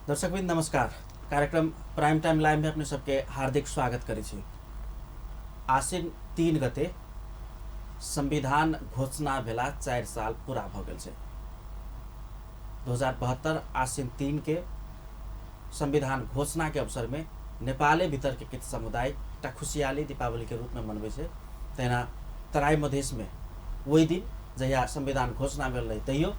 दर्शकवृन्द नमस्कार। कार्यक्रम prime time live में अपने सबके हार्दिक स्वागत करै छी। आश्विन 3 गते संविधान घोषणा भेला 4 साल पूरा भऽ गेल छै। 2072 आश्विन 3 के संविधान घोषणा के अवसर में नेपाले भीतर के किछु समुदाय एकटा खुशियाली दीपावली के रूप में मनबै छै। तहिना तराई मधेश में ओहि दिन जहिया संविधान घोषणा भेल रहै तहियो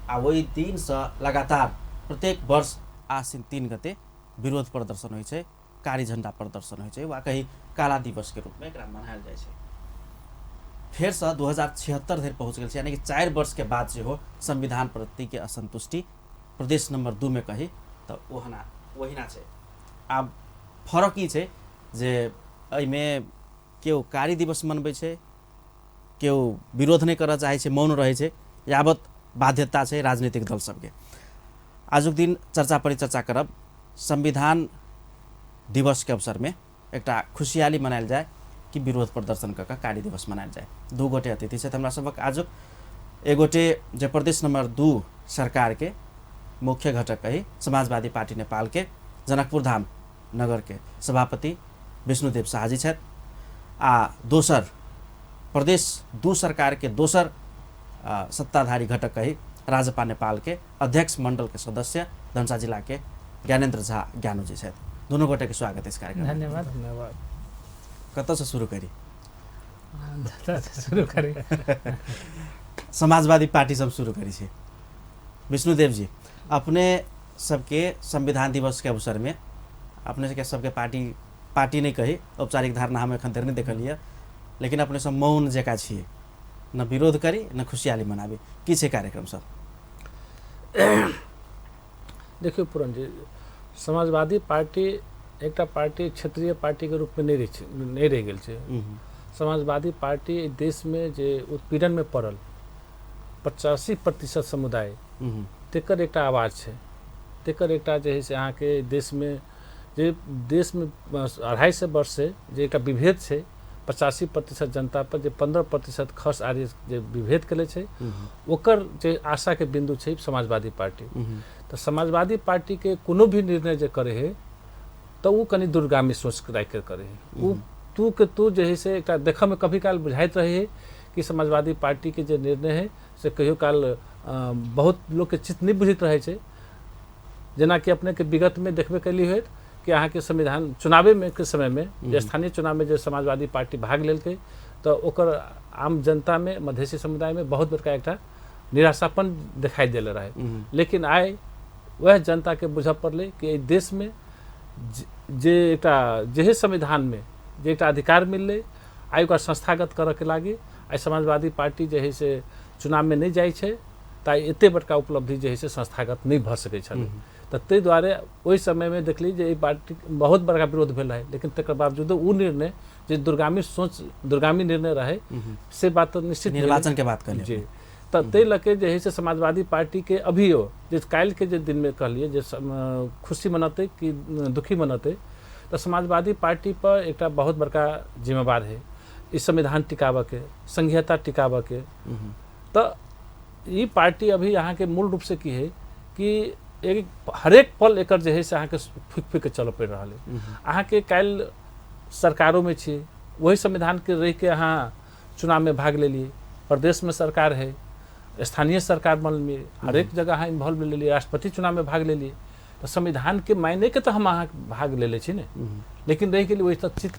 आ ओहि दिनसँ लगातार प्रत्येक वर्ष आश्विन 3 गते विरोध प्रदर्शन होइ छै, कारी झण्डा प्रदर्शन होइ छै वा कही काला दिवस के रूप में एकरा मनायल जाइ छै। फेरसँ 2076 धरि पहुँच गेल छै, यानी कि 4 वर्ष के बाद सेहो संविधान प्रति के असंतुष्टि प्रदेश नंबर 2 में कही तऽ ओहना ओहिना छै। आब फरक ई छै जे एहिमे केओ कारी दिवस मनबै छै, केओ विरोध नहि करऽ चाहै छै, मौन रहै छै, यावत बाध्यता छै राजनीतिक दल सबके। आजुक दिन चर्चा परिचर्चा करब संविधान दिवस के अवसर में एकटा खुशियाली मनायल जाय कि विरोध प्रदर्शन कऽ कऽ कारी दिवस मनायल जाय। 2 गोटे अतिथि छथि हमरा सबक आजुक। एक गोटे जे प्रदेश नंबर 2 सरकार के मुख्य घटक कही समाजवादी पार्टी नेपाल के जनकपुर धाम नगर के सभापति विष्णुदेव शाहजी छथि, आ दोसर प्रदेश 2 सरकार के दोसर सत्ताधारी घटक कही राजपा नेपाल के अध्यक्ष मंडल के सदस्य धनुषा जिला के ज्ञानेन्द्र झा ज्ञानूजी छथि। दुनू गोटे के स्वागत इस कार्यक्रम। धन्यवाद। धन्यवाद। कतऽ से शुरू करी? शुरू करी समाजवादी पार्टी सब शुरू करी छी। विष्णुदेव जी, अपने सबके संविधान दिवस के अवसर में अपने सबके सबके पार्टी पार्टी नहीं कही, औपचारिक धारणा हम एखन धरि नहीं देखलियै, लेकिन अपने सब मौन जकाँ छियै, न विरोध करी न खुशियाली मनाबी, की छै कार्यक्रम सब? देखियौ पूरन जी, समाजवादी पार्टी एकटा पार्टी क्षेत्रीय पार्टी के रूप में नहीं रहि गेल छै। समाजवादी पार्टी देश में जे उत्पीड़न में पड़ल 85% समुदाय तेकर एकटा आवाज छै, तेकर एकटा जे है से अहाँके देश में जे देश में 250 वर्ष से जे एकटा विभेद छै 85% जनता पर जे 15% खस आर्य जे विभेद केले छै ओकर जे आशा के बिंदु छै समाजवादी पार्टी। तऽ समाजवादी पार्टी के कोनो भी निर्णय जे करे है तऽ ओ कनि दूरगामी सोच राखि के करे है। ओ तू के तू जे है से एकटा देखऽ में कभी काल बुझाइत रहे है कि समाजवादी पार्टी के जे निर्णय है से कहियो काल बहुत लोग के चित्त नहीं बुझैत रहै छै। जेनाकि अपने के विगत में देखबे कैली होत कि अहाँके संविधान चुनावे में के समय में जे स्थानीय चुनाव में जे समाजवादी पार्टी भाग लेलकै तऽ ओकर आम जनता में मधेसी समुदाय में बहुत बड़का एकटा निराशापन दिखाई देले रहे। लेकिन आइ वएह जनता के बुझऽ पड़लै कि एहि देश में जे एकटा जेहे संविधान में जे एकटा अधिकार मिललै आइ ओकरा संस्थागत करऽ के लागी आइ समाजवादी पार्टी जे है से चुनाव में नहि जाइ छै तऽ आइ एते बड़का उपलब्धि जे है से संस्थागत नहि भऽ सकै छलै। तऽ ताहि दुआरे ओहि समयमे देखली जे एहि पार्टी बहुत बड़का विरोध भेल रहै, लेकिन तकर बावजूदो ओ निर्णय जे दूरगामी सोच दूरगामी निर्णय रहै से बात तऽ निश्चित निर्वाचन के बात कहलियै जी। तऽ ताहि लऽ के जे है से समाजवादी पार्टी के अभियो जे काल्हि के जे दिनमे कहलियै जे खुशी मनतै कि दुखी मनतै, तऽ समाजवादी पार्टी पर एकटा बहुत बड़का जिम्मेवार है ई संविधान टिकाबऽ के, संघीयता टिकाबऽ के। तऽ ई पार्टी अभी अहाँके मूल रूप से की है कि एक हरेक पल एकर जे है से अहाँके फूकि फूकि के चलऽ पड़ि रहल है। अहाँके काल्हि सरकारों में छी, वही संविधान के रहि के अहाँ चुनाव में भाग लेलियै, प्रदेश में सरकार है, स्थानीय सरकार बनलियै, हरेक जगह अहाँ इन्वॉल्व लेलियै, राष्ट्रपति चुनाव में भाग लेलियै, तऽ संविधान के मायने के तऽ हम अहाँ भाग लेले छी ने। लेकिन रहि गेलै ओहि चित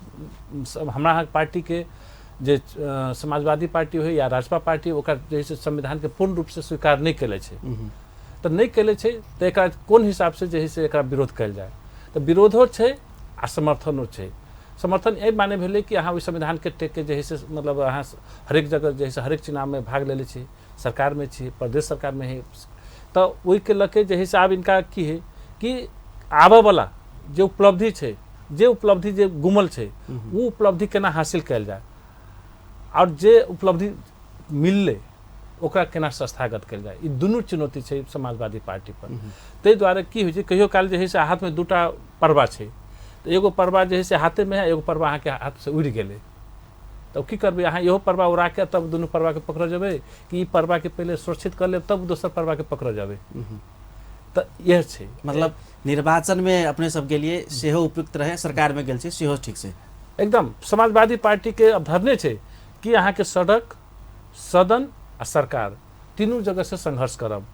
हमरा अहाँके पार्टी के जे समाजवादी पार्टी होइ या राजपा पार्टी ओकर जे है से संविधान के पूर्ण रूप से स्वीकार नहि केले छै। तऽ नहि केले छै तऽ एकरा कोन हिसाब से जे है से एकरा विरोध कयल जाय, तऽ विरोधो छै आ समर्थनो छै। समर्थन एहि माने भेलै कि अहाँ ओहि संविधान के टेक के जे है से मतलब अहाँ हरेक जगह जे है से हरेक चुनाव में भाग लेले छी, सरकार में छी, प्रदेश सरकार में है, तऽ ओहिके लऽ के जे है से आब इनका की है कि आबऽ वाला जे उपलब्धि छै, जे उपलब्धि जे गुमल छै ओ उपलब्धि केना हासिल कयल जाय और जे उपलब्धि मिललै ओकरा केना संस्थागत कयल जाय, ई दुनू चुनौती छै समाजवादी पार्टी पर। ताहि दुआरे की होइ छै कहियो काल जे है से हाथमे 2टा परवा छै, तऽ एगो परवा जे है से हाथेमे है, एगो परवा अहाँके हाथसँ उड़ि गेलै, तब की करबै अहाँ इहो परवा उड़ा के तब दुनू परवा के पकड़ऽ जेबै कि ई परवा के पहिले सुरक्षित कर लेब तब दोसर परवा के पकड़ऽ जेबै? तऽ इएह छै। मतलब निर्वाचन में अपने सब गेलिए सेहो उपयुक्त रहे, सरकार में गेल छै सेहो ठीक छै। एकदम समाजवादी पार्टी के अवधारणा छै कि अहाँके सड़क, सदन आ सरकार तीनू जगह से संघर्ष करब।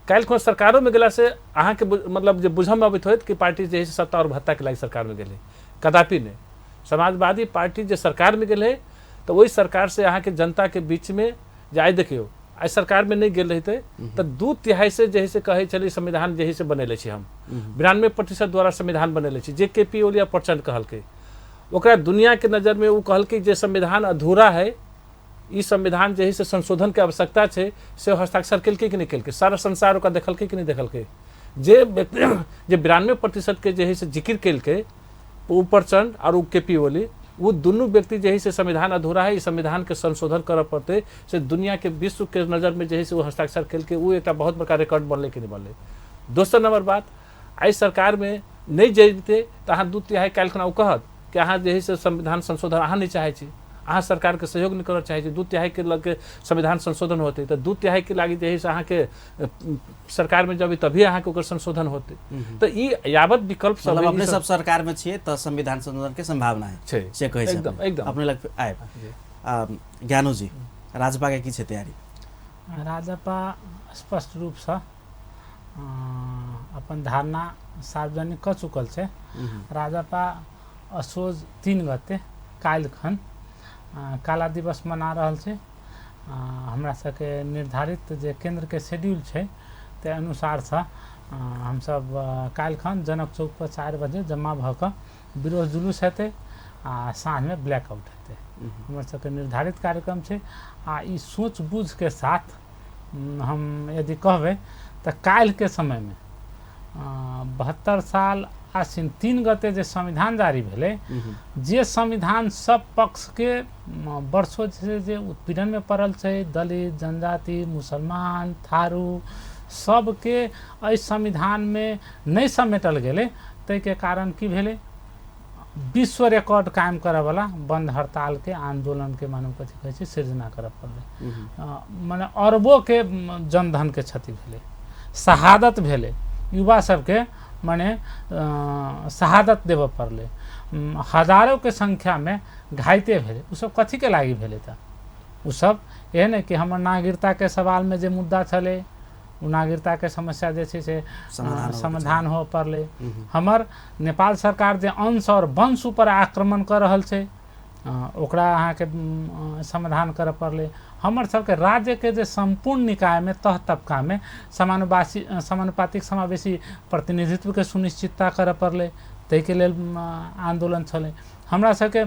काल्हि खुना सरकारों में गेला से अहाँके मतलब जे बुझऽ में अबैत होइत कि पार्टी जे है से सत्ता और भत्ता के लागि सरकार में गेलै, कदापि नहि। समाजवादी पार्टी जे सरकार में गेलै तऽ ओहि सरकार से अहाँके जनता के बीच में जे आइ देखियौ, आइ सरकार में नहि गेल रहितै तऽ 2/3 से जे है से कहै छलै संविधान जे है से बनेले छी हम, 92% द्वारा संविधान बनेले छी, जे के पी ओली आ प्रचंड कहलकै, ओकरा दुनिया के नजर में ओ कहलकै जे संविधान अधूरा है, ई संविधान जे है से संशोधन के आवश्यकता छै, से हस्ताक्षर केलकै कि नहि केलकै, सारा संसार ओकरा देखलकै कि नहि देखलकै। जे व्यक्ति जे 92% के जे है से जिक्र केलकै ओ प्रचंड और ओ के पी ओली, वो दुनू व्यक्ति जे है से संविधान अधूरा है, ई संविधान के संशोधन करऽ पड़तै, से दुनिया के विश्व के नजर में जे है से ओ हस्ताक्षर केलकै, ओ एकटा बहुत बड़का रिकॉर्ड बनलै कि नहि बनलै। दोसर नंबर बात, आइ सरकार में नहि जैतै तऽ अहाँ 2/3 काल्हि खुना ओ कहत कि अहाँ जे है से संविधान संशोधन अहाँ नहि चाहै छी, अहाँ सरकार के सहयोग नहि करऽ चाहै छी, 2/3 के लग के संविधान संशोधन होतै तऽ 2/3 के लागि जे है से अहाँके सरकार में जब तभी अहाँके ओकर संशोधन होतै। तऽ ई यावत विकल्प सब मतलब अपने सब सरकार में छियै तऽ संविधान संशोधन के संभावना है छै, से कहै छै एकदम, एकदम। अपने लग आयब। ज्ञानू जी, राजपा के की छै तैयारी? राजपा स्पष्ट रूपसँ अपन धारणा सार्वजनिक कऽ चुकल छै। राजपा असोज 3 गते काल्हिखन काला दिवस मना रहल छै। हमरा सबके निर्धारित जे केंद्रके शेड्यूल छै ताहि अनुसारसँ हमसब काल्हिखन जनक चौक पर 4 बजे जमा भऽ कऽ विरोध जुलूस हेतै आ साँझमे ब्लैकआउट हेतै। हमर सबके निर्धारित कार्यक्रम छै। आ ई सोच बूझके साथ हम यदि कहबै तऽ काल्हिके समयमे 72 साल आश्विन 3 गते जे संविधान जारी भेलै, जे संविधान सब पक्षके वर्षों से जे उत्पीड़नमे पड़ल छै, दलित, जनजाति, मुसलमान, थारू सबके एहि संविधानमे नहि समेटल गेलै, ताहिके कारण की भेलै, विश्व रिकॉर्ड कायम करऽवला बंद हड़तालके आंदोलनके मानव कथी कहै छै सृजना करऽ पड़लै। मने अरबोके जनधनके क्षति भेलै, शहादत भेलै, युवा सबके मने शहादत देबऽ पड़लै, हजारोके संख्यामे घायते भेलै। ओ सब कथीके लागि भेलै तऽ ओ सब एहन है कि हमर नागरिकताके सवालमे जे मुद्दा छलै ओ नागरिकताके समस्या जे छै से समाधान होबऽ पड़लै। हमर नेपाल सरकार जे अंश और वंश ऊपर आक्रमण कऽ रहल छै ओकरा अहाँके समाधान करऽ पड़लै। हमर सबके राज्यके जे सम्पूर्ण निकायमे तह तबकामे समानुपातिक समावेशी प्रतिनिधित्वके सुनिश्चितता करऽ पड़लै, ताहिके लेल आन्दोलन छलै। हमरा सबके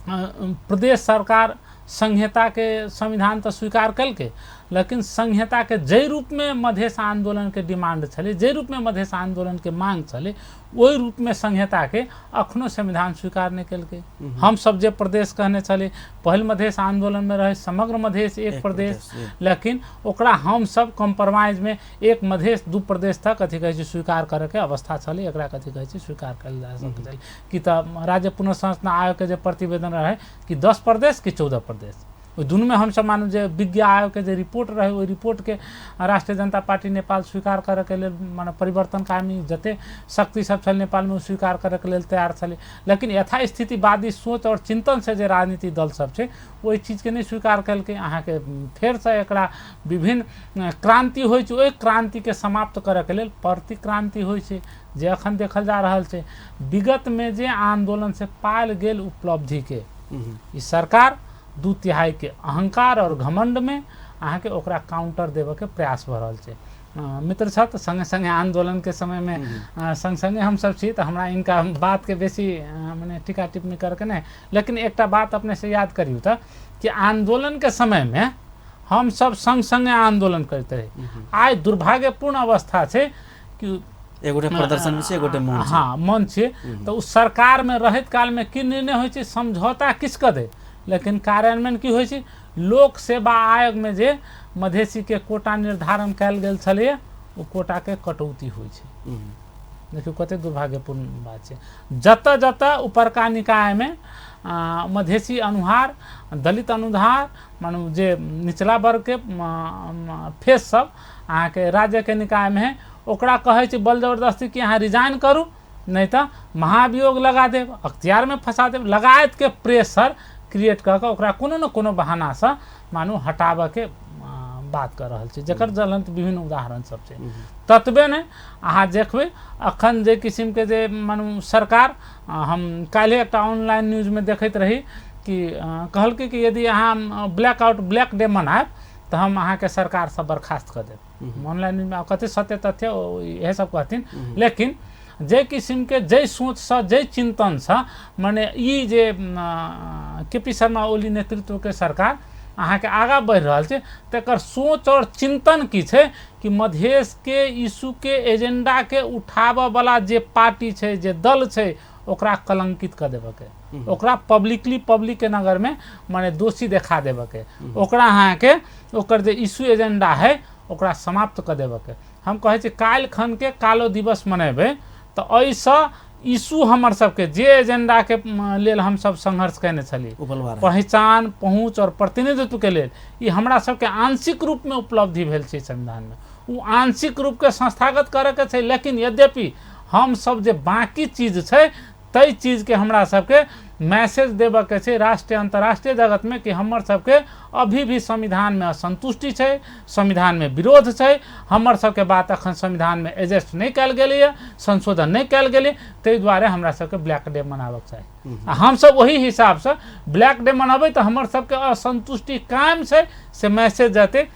प्रदेश सरकार संहिताके संविधान तऽ स्वीकार केलकै, लेकिन संहिताके जाहि रूपमे मधेश आन्दोलनके डिमांड छलै, जाहि रूपमे मधेश आन्दोलनके मांग छलै, ओहि रूपमे संहिताके अखनो संविधान स्वीकार नहि केलकै। हमसब जे प्रदेश कहने छलै पहिल मधेश आन्दोलनमे रहै समग्र मधेश एक प्रदेश, लेकिन ओकरा हमसब कॉम्प्रोमाइजमे एक मधेश 2 प्रदेश तक कथी कहै छै स्वीकार करैके अवस्था छलै। एकरा कथी कहै छै स्वीकार कयल जा सकैत छलै कि तऽ राज्य पुनर्संरचना आयोगके जे प्रतिवेदन रहै कि 10 प्रदेश कि 14 प्रदेश, ओहि दुनूमे हमसब मानू जे विज्ञ आयोगके जे रिपोर्ट रहै ओहि रिपोर्टके राष्ट्रीय जनता पार्टी नेपाल स्वीकार करैके लेल माने परिवर्तनकामी जते शक्ति सब छल नेपालमे ओ स्वीकार करैके लेल तैयार छलै। लेकिन यथास्थितिवादी सोच और चिंतन से जे राजनीतिक दल सब छै ओहि चीजके नहि स्वीकार केलकै। अहाँके फेरसँ एकरा विभिन्न क्रान्ति होइ छै, ओहि क्रान्तिके समाप्त करैके लेल प्रतिक्रान्ति होइ छै जे अखन देखल जा रहल छै। विगतमे जे आन्दोलन से पायल गेल उपलब्धिके ई सरकार 2/3 के अहंकार और घमंड में अहाँके ओकरा काउंटर देबऽके प्रयास भऽ रहल छै। मित्र छथि संगे संगे आंदोलन के समय में संग संगे हम सब छी, तऽ हमरा इनका बात के बेसी मने टीका टिप्पणी करके नहि, लेकिन एकटा बात अपने से याद करियौ तऽ कि आंदोलन के समय में हम सब संग संगे आंदोलन करते रही। आइ दुर्भाग्यपूर्ण अवस्था छै कि एगोटे प्रदर्शन में छै, एगोटे मौन छै। हाँ, मौन छै। तऽ ओ सरकार में रहैत काल में की निर्णय होइ छै, समझौता किछु कऽ दे, लेकिन कार्यान्वयन की होइ छै, लोक सेवा आयोग में जे मधेसी के कोटा निर्धारण कयल गेल छलैए ओ कोटा के कटौती होइ छै। देखियौ कतेक दुर्भाग्यपूर्ण बात छै। जतऽ जतऽ उपरका निकायमे मधेसी अनुहार, दलित अनुहार, मानू जे निचला वर्गके फेस सब अहाँके राज्यके निकायमे है, ओकरा कहै छै बल जबरदस्ती कि अहाँ रिजाइन करू, नहि तऽ महाभियोग लगा देब, अख्तियारमे फंसा देब, लगायतके प्रेशर क्रिएट कऽ कऽ ओकरा कोनो ने कोनो बहानासँ मानू हटाबऽके बात कऽ रहल छै, जकर ज्वलंत विभिन्न उदाहरण सब छै। ततबे नहि, अहाँ देखबै अखन जे किसिमके जे मानू सरकार, हम काल्हि एकटा ऑनलाइन न्यूजमे देखैत रही कि कहलकै कि यदि अहाँ ब्लैक आउट ब्लैक डे मनायब तऽ हम अहाँके सरकारसँ बर्खास्त कऽ देब। ऑनलाइन न्यूजमे आब कते सत्य तथ्य इएह सब कहथिन, लेकिन जे किसिमके जाहि सोचसँ जाहि चिन्तनसँ मने ई जे के पी शर्मा ओली नेतृत्वके सरकार अहाँके आगाँ बढ़ि रहल छै, तकर सोच और चिन्तन की छै कि मधेशके इशूके एजेंडाके उठाबऽ वला जे पार्टी छै, जे दल छै, ओकरा कलंकित कऽ देबऽके, ओकरा पब्लिकली पब्लिकके नगरमे मने दोषी देखा देबऽके, ओकरा अहाँके ओकर जे इशू एजेंडा है ओकरा समाप्त कऽ देबऽके। हम कहै छी काल्हि खनके कालो दिवस मनेबै तऽ एहिसँ इशू हमर सबके जे एजेंडाके लेल हमसब संघर्ष कयने छली, पहचान, पहुँच और प्रतिनिधित्वके लेल, ई हमरा सबके आंशिक रूपमे उपलब्धि भेल छै संविधानमे, ओ आंशिक रूपके संस्थागत करऽके छै। लेकिन यद्यपि हमसब जे बाँकी चीज छै ताहि चीजके हमरा सबके मैसेज देबऽके छै राष्ट्रीय अंतर्राष्ट्रीय जगतमे कि हमर सबके अभी भी संविधानमे असंतुष्टि छै, संविधानमे विरोध छै, हमर सबके बात अखन संविधानमे एडजस्ट नहि कयल गेलैए, संशोधन नहि कयल गेलै, ताहि दुआरे हमरा सबके ब्लैक डे मनाबऽके चाही। आ हमसब ओहि हिसाबसँ ब्लैक डे मनाबै तऽ हमर सबके असंतुष्टि कायम छै से मैसेज जेतै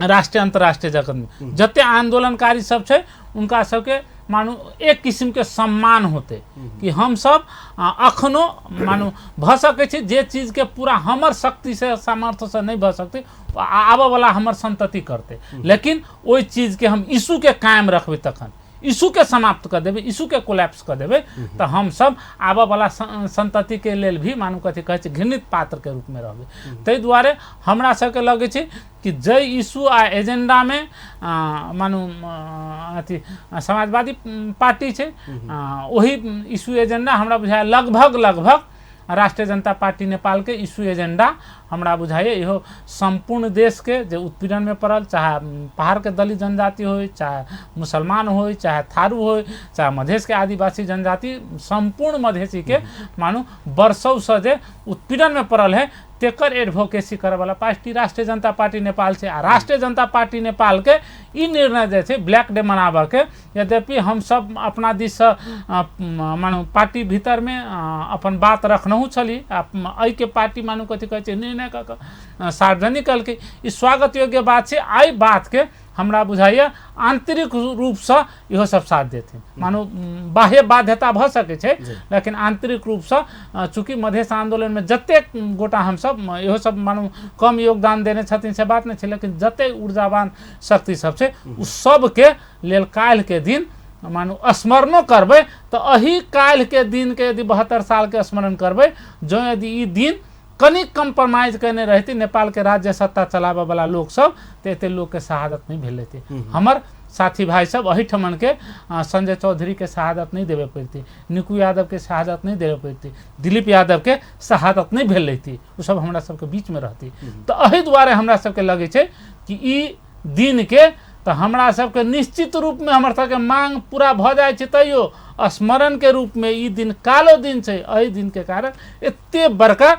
राष्ट्रीय अंतर्राष्ट्रीय जगतमे। जते आंदोलनकारी सब छै उनका सबके मानू एक किसिमके सम्मान होतै कि हमसब अखनो मानू भऽ सकै छै जे चीजके पूरा हमर शक्तिसँ सामर्थ्यसँ नहि भऽ सकतै, आबऽवला हमर संतति करतै, लेकिन ओहि चीजके हम इशूके कायम रखबै, तखन इशूके समाप्त कऽ देबै, इशूके कोलैप्स कऽ देबै तऽ हमसब आबऽवला संततिके लेल भी मानू कथी कहै छै घृणित पात्रके रूपमे रहबै। ताहि दुआरे हमरा सबके लगै छै कि जै इशू आ एजेंडामे मानू अथी समाजवादी पार्टी छै, ओही इशू एजेंडा हमरा बुझाइए लगभग लगभग राष्ट्रीय जनता पार्टी नेपाल के इशू एजेंडा हमरा बुझाइए इहो सम्पूर्ण देश के जे उत्पीड़न में पड़ल, चाहे पहाड़ के दलित जनजाति हो, चाहे मुसलमान हो, चाहे थारू हो, चाहे मधेश के आदिवासी जनजाति, सम्पूर्ण मधेसी के मानू वर्षों से जे उत्पीड़न में पड़ल है तेकर एडवोकेसी करऽवला पार्टी राष्ट्रीय जनता पार्टी नेपाल छै। आ राष्ट्रीय जनता पार्टी नेपाल के ई निर्णय जे छै ब्लैक डे मनाबऽके, यद्यपि हमसब अपना दिससँ मानू पार्टी भीतरमे अपन बात रखनहु छली, एहिके पार्टी मानू कथी कहै छै निर्णय कऽ कऽ सार्वजनिक केलकै, ई स्वागत योग्य बात छै। एहि बातके हमरा बुझाइए आंतरिक रूपसँ इहो सब साथ देथिन, मानू बाह्य बाध्यता भऽ सकै छै लेकिन आंतरिक रूपसँ चूँकि मधेश आंदोलनमे जतेक गोटा हमसब इहो सब मानू कम योगदान देने छथिन से बात नहि छै, लेकिन जतेक ऊर्जावान शक्ति सब छै ओ सबके लेल काल्हिके दिन मानू स्मरणो करबै तऽ एही काल्हिके दिनके यदि 72 सालके स्मरण करबै, जँ यदि ई दिन कनि कम्प्रोमाइज कयने रहितै नेपालके राज्य सत्ता चलाबऽवला लोकसब तऽ एते लोकके शहादत नहि भेल रहितै। हमर साथी भाई सब एहिठमनके संजय चौधरीके शहादत नहि देबे पड़तै, निकू यादवके शहादत नहि देबे पड़तै, दिलीप यादवके शहादत नहि भेल रहितै, ओ सब हमरा सबके बीचमे रहतै। तऽ एहि दुआरे हमरा सबके लगै छै कि ई दिनके तऽ हमरा सबके निश्चित रूपमे हमर सबके मांग पूरा भऽ जाइ छै, तैयो स्मरणके रूपमे ई दिन कालो दिन छै। एहि दिनके कारण एते बड़का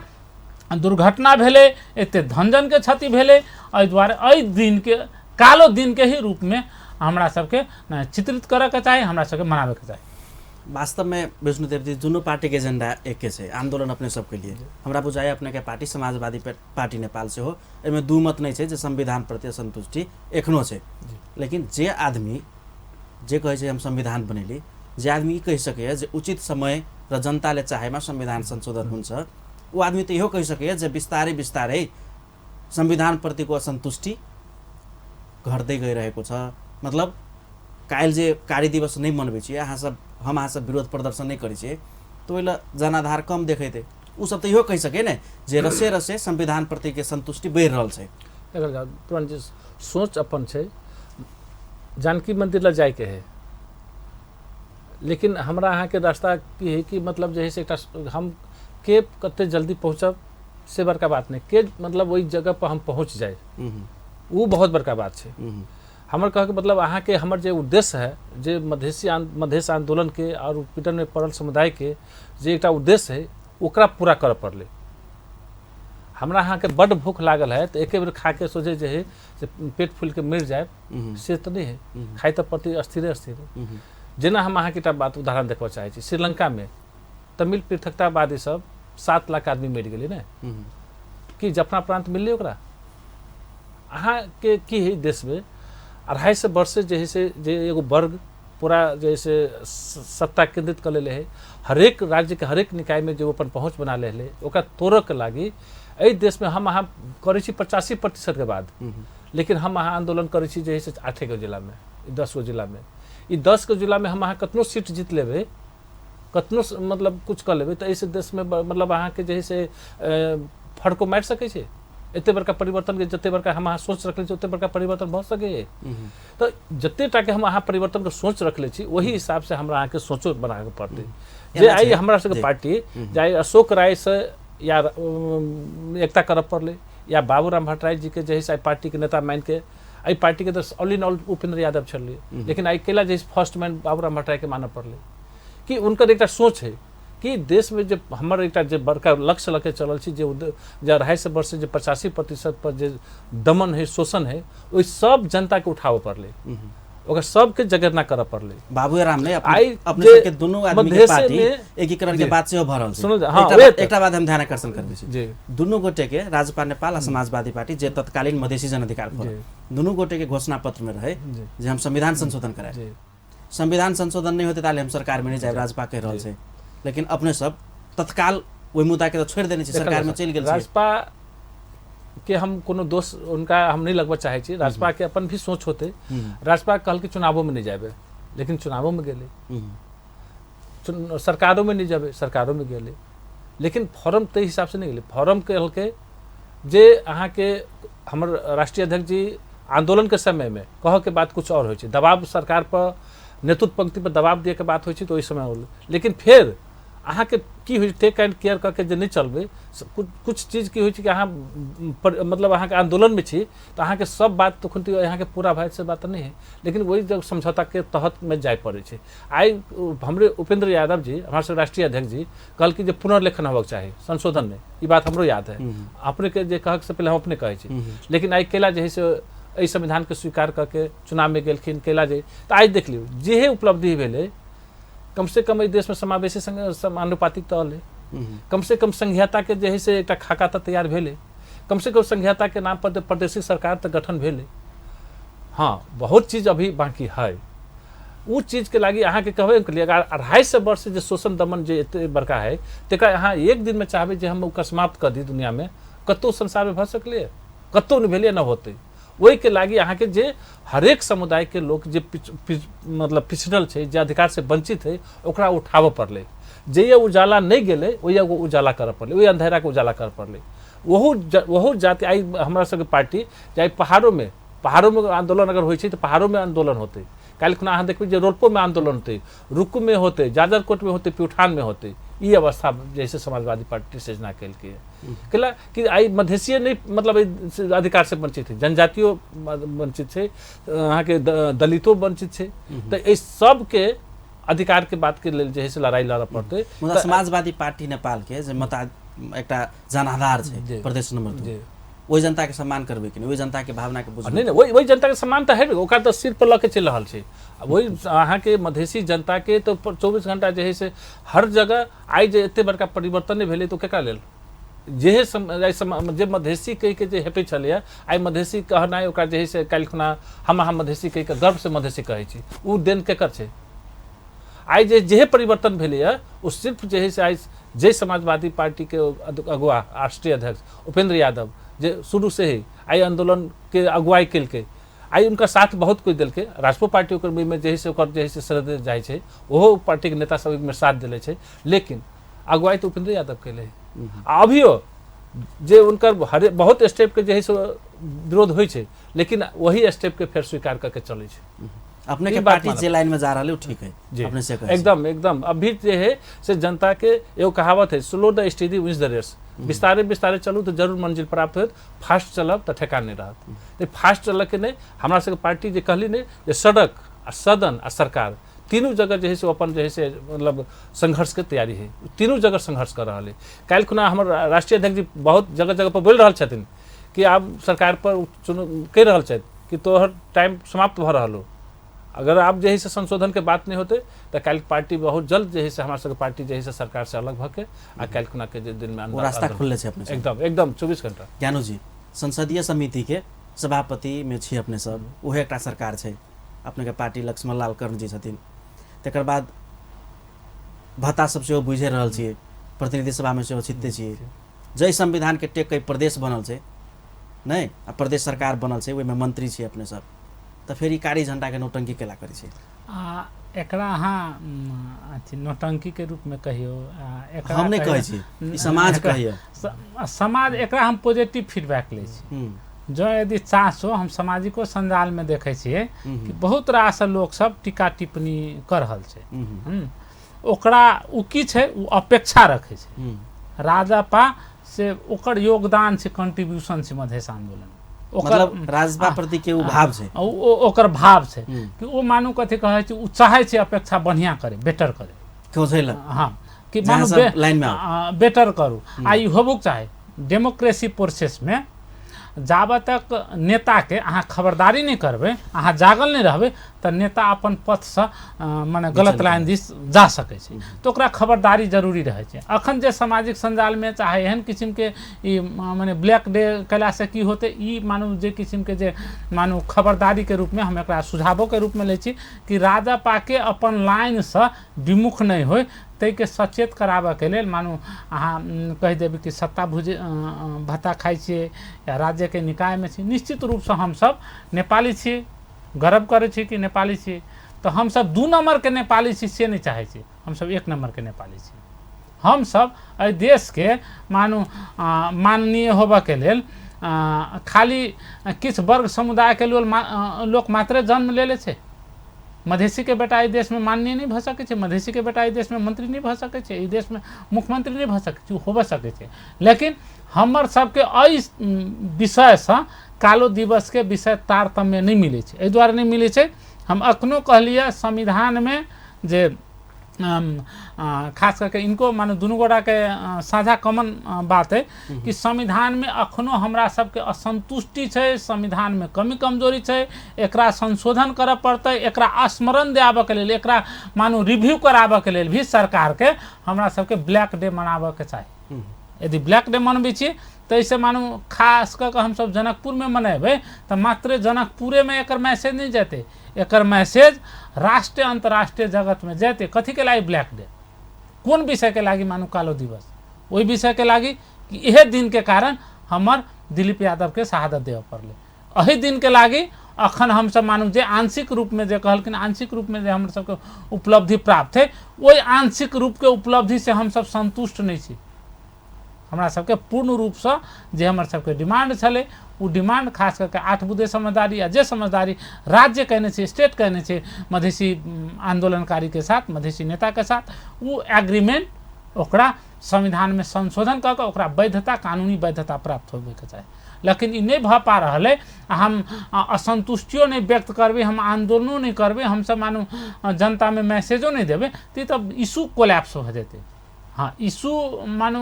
दुर्घटना भेलै, एते धनजनके क्षति भेलै, एहि दुआरे एहि दिनके कालो दिनके ही रूपमे हमरा सबके चित्रित करऽके चाही, हमरा सबके मनाबैके चाही। वास्तवमे विष्णुदेव जी दुनू पार्टीके एजेंडा एके छै, आंदोलन अपने सबके लिए। हमरा बुझाइए अपने के पार्टी समाजवादी पार्टी नेपाल से हो, एहिमे दू मत नहि छै जे संविधान प्रति असंतुष्टि एखनो छै। लेकिन जे आदमी जे कहै छै हम संविधान बनेली, जे आदमी ई कहि सकैए जे उचित समय र जनताले चाहेमा संविधान संशोधन हुन्छ, ऊ आदमी त इहो कहि सकैए जे बिस्तारै बिस्तारै संविधान प्रतिको असन्तुष्टि घट्दै गइरहेको छ। मतलब काल्हि जे कार्य दिवस नहि मनबै छियै अहाँ सब, हम अहाँ सब विरोध प्रदर्शन नहि करै छियै तऽ ओहि लए जनाधार कम देखेतै। ऊ सब तऽ इहो कहि सकै ने जे रसे रसे संविधान प्रतिके सन्तुष्टि बढ़ि रहल छै। तुरंत सोच अपन छै, जानकी मंदिर लए जाइके है, लेकिन हमरा अहाँके रास्ता की है कि मतलब जे है से एकटा हम के कते जल्दी पहुँचब से बड़का बात नहीं, के मतलब ओहि जगह पर हम पहुँच जाए वो बहुत बड़का बात है। हमर कहके मतलब अहाँके हमर जे उद्देश्य है जे मधेश आंदोलन के और उत्पीड़न में पड़ल समुदाय के जे एकटा उद्देश्य है ओकरा पूरा करऽ पड़लै। हमरा अहाँके बड्ड भूख लागल है तो एके बेर खा के सोचे जे है से पेट फूल के मरि जाए, से तऽ नहीं है, खाइ तऽ पड़तै स्थिरे स्थिरे। जेना हम अहाँके एकटा बात उदाहरण देखबऽ चाहै छी, श्रीलंकामे तमिल पृथकतावादी सब 7 लाख आदमी मरि गेलै ने, कि जफना प्रांत मिललै ओकरा। अहाँके की है देशमे 250 वर्ष जे है से जे एगो वर्ग पूरा जे है से सत्ता केंद्रित कऽ लेले है, हरेक राज्यके हरेक निकायमे जे ओ अपन पहुँच बना लेले, ओकरा तोड़ऽके लागि एहि देशमे हम अहाँ करै छी 85% के बाद, लेकिन हम अहाँ आंदोलन करै छी जे है से 8 गो जिलामे, 10 गो जिलामे। ई 10 गो जिलामे हम अहाँ कतनो सीट जीत लेबै, कतनो मतलब कुछ कऽ लेबै, तऽ एहिसँ देशमे मतलब अहाँके जे है से फड़को मारि सकै छै। एते बड़का परिवर्तन के जते बड़का हम अहाँ सोच रखले छी ओते बड़का परिवर्तन भऽ सकैए। तऽ जते टाके हम अहाँ परिवर्तन के सोच रखले छी ओही हिसाब से हमरा अहाँके सोचो बनाबऽ पड़तै। जे आइ हमरा सबके पार्टी जे आइ अशोक राय से या एकता करऽ पड़लै या बाबूराम भट्टराई जी के जे है से आइ पार्टीके नेता मानि के, एहि पार्टीके तऽ all in all Upendra Yadav छलियै, लेकिन आइ कैला जे फर्स्ट मैन बाबूराम भट्टराई के मानऽ पड़लै कि हुनकर एकटा सोच है कि देशमे जे हमर एकटा जे बड़का लक्ष्य लऽ के चलल छी जे 250 वर्ष जे 85% पर जे दमन है शोषण है ओहि सब जनताके उठाबऽ पड़लै, ओकर सबके जगरना करऽ पड़लै। बाबूराम ने अपने सबके दुनू आदमी के पार्टी एकीकरण के बात सेहो भऽ रहल छै। एकटा बात हम ध्यान आकर्षण करबै छी, दुनू गोटे के राजपा नेपाल आ समाजवादी पार्टी जे तत्कालीन मधेसी जन अधिकार फोरम दुनू गोटे के घोषणा पत्र में रहे जे हम संविधान संशोधन कराए, संविधान संशोधन नहीं होते ताले हम सरकार में नहीं जाए, राजपा कहि रहल छै, लेकिन अपने सब तत्काल ओहि मुद्दा के तो छोड़ि देने छै, सरकार में चलि गेल। राजपा के हम कोनो दोष उनका हम नहीं लगबऽ चाहै छी, राजपा के अपन भी सोच होते। राजपा कहल कि चुनावों में नहीं जाबे, लेकिन चुनावों में गेलै, सरकारों में नहीं जाबे, सरकारों में गेलै, लेकिन फॉर्म ताहि हिसाब से नहीं गेलै। फॉर्म कहलकै जे अहाँके हमर राष्ट्रीय अध्यक्ष जी आंदोलन के समय में कह के बात कुछ और होइ छै, दबाव सरकार पर नेतृत्व पंक्ति पर दबाव दिए के बात होइ छै तो ओहि समय होलै, लेकिन फेर अहाँके की होइ टेक एंड केयर कऽ के जे नहि चलबै, कुछ चीज की होइ छै कि अहाँ मतलब अहाँके आंदोलनमे छी तऽ अहाँके सब बात तखन तऽ अहाँके पूरा भए से बात नहि है, लेकिन वही जब समझौताके तहतमे जाय पड़ै छै। आइ हमरे उपेंद्र यादव जी हमारे सब राष्ट्रीय अध्यक्ष जी कहलखिन जे पुनर्लेखन होबक चाही, संशोधन नहि, ई बात हमरो याद है, अपनेके जे कहक से पहिले हम अपने कहै छी, लेकिन आइ कैला जे है से एहि संविधानके स्वीकार कऽ के चुनावमे गेलखिन कैला जे, तऽ आइ देख लियौ जेहे उपलब्धि भेलै कम से कम एहि देशमे समावेशी समानुपातिक तऽ अलै, कम से कम संघीयताके जे है से एकटा खाका तऽ तैयार भेलै, कम से कम संघीयताके नाम पर प्रादेशिक सरकार तऽ गठन भेलै। हाँ बहुत चीज अभी बाकी है, ओ चीजके लागि अहाँके कहबे केलियै अगर 250 वर्ष जे शोषण दमन जे एते बड़का है तकरा अहाँ एक दिनमे चाहबै जे हम ओकरा समाप्त कऽ दी, दुनियामे कतहु संसारमे भऽ सकलै, कतहु नहि भेलै न होतै। ओहिके लागि अहाँके जे हरेक समुदायके लोक जे मतलब पिछड़ल छै, जे अधिकार से वंचित है, ओकरा उठाबऽ पड़लै। जे उजाला नहि गेलै ओहि उजाला करऽ पड़लै, ओहि अंधेराके उजाला करऽ पड़लै। ओहो जाति आइ हमरा सबके पार्टी जे आइ पहाड़ोमे आन्दोलन अगर होइ छै तऽ पहाड़ोमे आन्दोलन होतै, काल्हि खुना अहाँ देखबै जे रोल्पोमे आन्दोलन होतै, रुकुमे होतै, जाजरकोटमे होतै, प्युठानमे होतै। ई अवस्था जैसे समाजवादी पार्टी सृजना केलकै कैला कि आइ मधेसिए नहि मतलब अधिकार से वंचित है, जनजातियो वंचित छै, अहाँके दलितो वंचित छै, तऽ एहि सबके अधिकार के बात के लेल जे है से लड़ाई लड़ऽ पड़तै। मुदा समाजवादी पार्टी नेपाल के जे मता एकटा जनाधार छै प्रदेश नंबर 2, ओहि जनता के सम्मान करबै कि नहि, ओहि जनता के भावना के बुझबै? नहि, ओहि जनता के सम्मान तऽ हेबे, ओकरा तऽ सिर पर लऽ के चलि रहल छै। वही अहाँके मधेसी जनता के तऽ 24 घंटा जे है से हर जगह आइ जे एते बड़का परिवर्तन नहि भेलै तऽ केकरा लेल जे जे मधेसी कहि के जे हेपै छलैए, आइ मधेसी कहनाइ ओकरा जे है से काल्हि खुना हम अहाँ मधेसी कहि के गर्वसँ मधेसी कहै छी, ओ देन केकर छै? आइ जे जेहे परिवर्तन भेलैए ओ सिर्फ जे है से आइ जे समाजवादी पार्टीके अगुआ राष्ट्रीय अध्यक्ष उपेंद्र यादव जे शुरू से ही आइ आन्दोलन के अगुवाई केलकै, आइ उनका साथ बहुत कोइ देलकै, राजपो पार्टी ओकर ओहिमे जे है से ओकर जे है से श्रेय जाइ छै, ओहो पार्टीके नेता सब ओहिमे साथ देले छै, लेकिन अगुवाई तऽ उपेंद्र यादव केले। आ अभियो जे उनकर हरे बहुत स्टेपके जे है से विरोध होइ छै, लेकिन वही स्टेपके फेर स्वीकार करके चलै छै। अपने ई के बात पार्टी मानब। जे लाइन में जा रहल है उ ठीक है जी अपने से कहै छी। एकदम एकदम। अभी जे है से जनता के एगो कहावत है, slow the steady wins the race. बिस्तारे बिस्तारे चलू तऽ जरूर मंजिल प्राप्त होयत, फास्ट चलब तऽ ठेकान नहि रहत। तऽ फास्ट चलऽके नहि, हमरा सबके पार्टी जे कहली नहि जे सड़क आ सदन आ सरकार तीनू जगह जे है से ओ अपन जे है से मतलब संघर्ष के तैयारी है, तीनू जगह संघर्ष कर रहल है। काल्हि खुना हमर राष्ट्रीय अध्यक्ष जी बहुत जगह जगह पर बोलि रहल छथिन कि आब सरकार पर कहि रहल छथि कि तोहर टाइम समाप्त भऽ रहल हो, अगर आब जे है से संशोधन के बात नहीं होते तो काल्हि पार्टी बहुत जल्द जे है से हमरा सबके पार्टी जे है से सरकार से अलग भऽ के आ काल्हि खुना के जे दिन में वो रास्ता खुलले छै अपने सब। एकदम एकदम 24 घंटा। ज्ञानू जी, संसदीय समिति के सभापति में छी अपने सब, उहे एकटा सरकार छै, अपने के पार्टी लक्ष्मण लाल कर्ण जी छथिन, तकर बाद भत्ता सब सेहो बुझि रहल छियै, प्रतिनिधि सभा में सेहो छिते छियै। जै संविधान के टेक के प्रदेश बनल छै नहि, आ प्रदेश सरकार बनल छै, ओहिमे मंत्री छियै अपने सब, तऽ फेर ई कारी झंडा के नौटंकी केला करै छै? आ एकरा अहाँ अथी नौटंकी के रूप में कहियौ, आ एकरा हम नहि कहै छी, ई समाज कहैया। समाज एकरा हम पॉजिटिव फीडबैक लै छी। जँ यदि चाहसो हम सामाजिको सञ्जालमे देखै छियै कि बहुत रास लोक सब टीका टिप्पणी कर रहल छै। ओकरा ओ की छै, ओ अपेक्षा रखै छै राजपा से, ओकर योगदान छै, कंट्रीब्यूशन छै मधेश आंदोलन, मतलब राजपा प्रति के उ भाव छै, ओकर भाव छै कि ओ मानू कथी कहै छै, ओ चाहै छै अपेक्षा बढ़िया करे, बेटर करे, हाँ कि मानू लाइन में बेटर करू। आ ई होबोके चाही डेमोक्रेसी प्रोसेस में। जाबत तक नेता के अहाँ खबरदारी नहीं करबै, अहाँ जागल नहीं रहबै, तऽ नेता अपन पथसँ माने गलत लाइन दिस जा सकै छै, तऽ ओकरा खबरदारी जरूरी रहै छै। अखन जे सामाजिक सञ्जालमे चाहे एहन किसिमके ई माने ब्लैक डे कयलासँ की होतै, ई मानू जे किसिमके जे मानू खबरदारीके रूपमे हम एकरा सुझावोके रूपमे लै छी कि राजपाके अपन लाइनसँ विमुख नहि होइ, ताहिके सचेत कराबऽके लेल मानू अहाँ कहि देबै कि सत्ता भुज भत्ता खाइ छियै या राज्यके निकायमे छी। निश्चित रूपसँ हमसब नेपाली छियै, गर्व करै छी कि नेपाली छियै, तऽ हमसब 2 नम्बरके नेपाली छी से नहि चाहै छी, हमसब 1 नम्बरके नेपाली छी। हमसब एहि देशके मानू माननीय होबऽके लेल खाली किछु वर्ग समुदायके लोक मात्रे जन्म लेले छै। मधेसी के बेटा एहि देशमे माननीय नहि भऽ सकै छै, मधेसी के बेटा एहि देशमे मंत्री नहि भऽ सकै छै, एहि देशमे मुख्यमंत्री नहि भऽ सकै छै, ओ होबऽ सकै छै। लेकिन हमर सबके एहि विषयसँ कालो दिवसके विषय तारतम्य नहि मिलै छै। एहि दुआरे नहि मिलै छै, हम अखनो कहलियै संविधानमे जे खास करके इनको माने दुनू गोटाके साझा कॉमन बात है कि संविधानमे अखनो हमरा सबके असंतुष्टि छै, संविधानमे कमी कमजोरी छै, एकरा संशोधन करऽ पड़तै, एकरा स्मरण दियाबऽके लेल, एकरा मानू रिव्यू कराबऽके लेल भी सरकारके हमरा सबके ब्लैक डे मनाबऽके चाही। यदि ब्लैक डे मनबै छी तऽ एहिसँ मानू खास कऽ कऽ हमसब जनकपुरमे मनेबै तऽ मात्र जनकपुरेमे एकर मैसेज नहि जेतै, एकर मैसेज राष्ट्रीय अंतर्राष्ट्रीय जगतमे जेतै। कथीके लागि ब्लैक डे, कोन विषयके लागि मानू कालो दिवस, ओहि विषयके लागि कि इहे दिनके कारण हमर दिलीप यादवके शहादत देबऽ पड़लै। एहि दिनके लागि अखन हमसब मानू जे आंशिक रूपमे जे कहलखिन आंशिक रूपमे जे हमर सबके उपलब्धि प्राप्त है, ओहि आंशिक रूपके उपलब्धिसँ हमसब सन्तुष्ट नहि छी। हमरा सबके पूर्ण रूपसँ जे हमर सबके डिमांड छलै ओ डिमांड खास करके 8 बुँदे समझदारी आ जे समझदारी राज्य कहने छै, स्टेट कहने छै मधेसी आंदोलनकारी के साथ, मधेसी नेता के साथ, ओ एग्रीमेंट ओकरा संविधानमे संशोधन कऽ कऽ ओकरा वैधता, कानूनी वैधता प्राप्त होबेके चाही। लेकिन ई नहि भऽ पा रहल है। हम असंतुष्टियो नहि व्यक्त करबै, हम आंदोलनो नहि करबै, हमसब मानू जनतामे मैसेजो नहि देबै, तऽ ई तऽ इशू कोलैप्स भऽ जेतै। हाँ, इशू मानू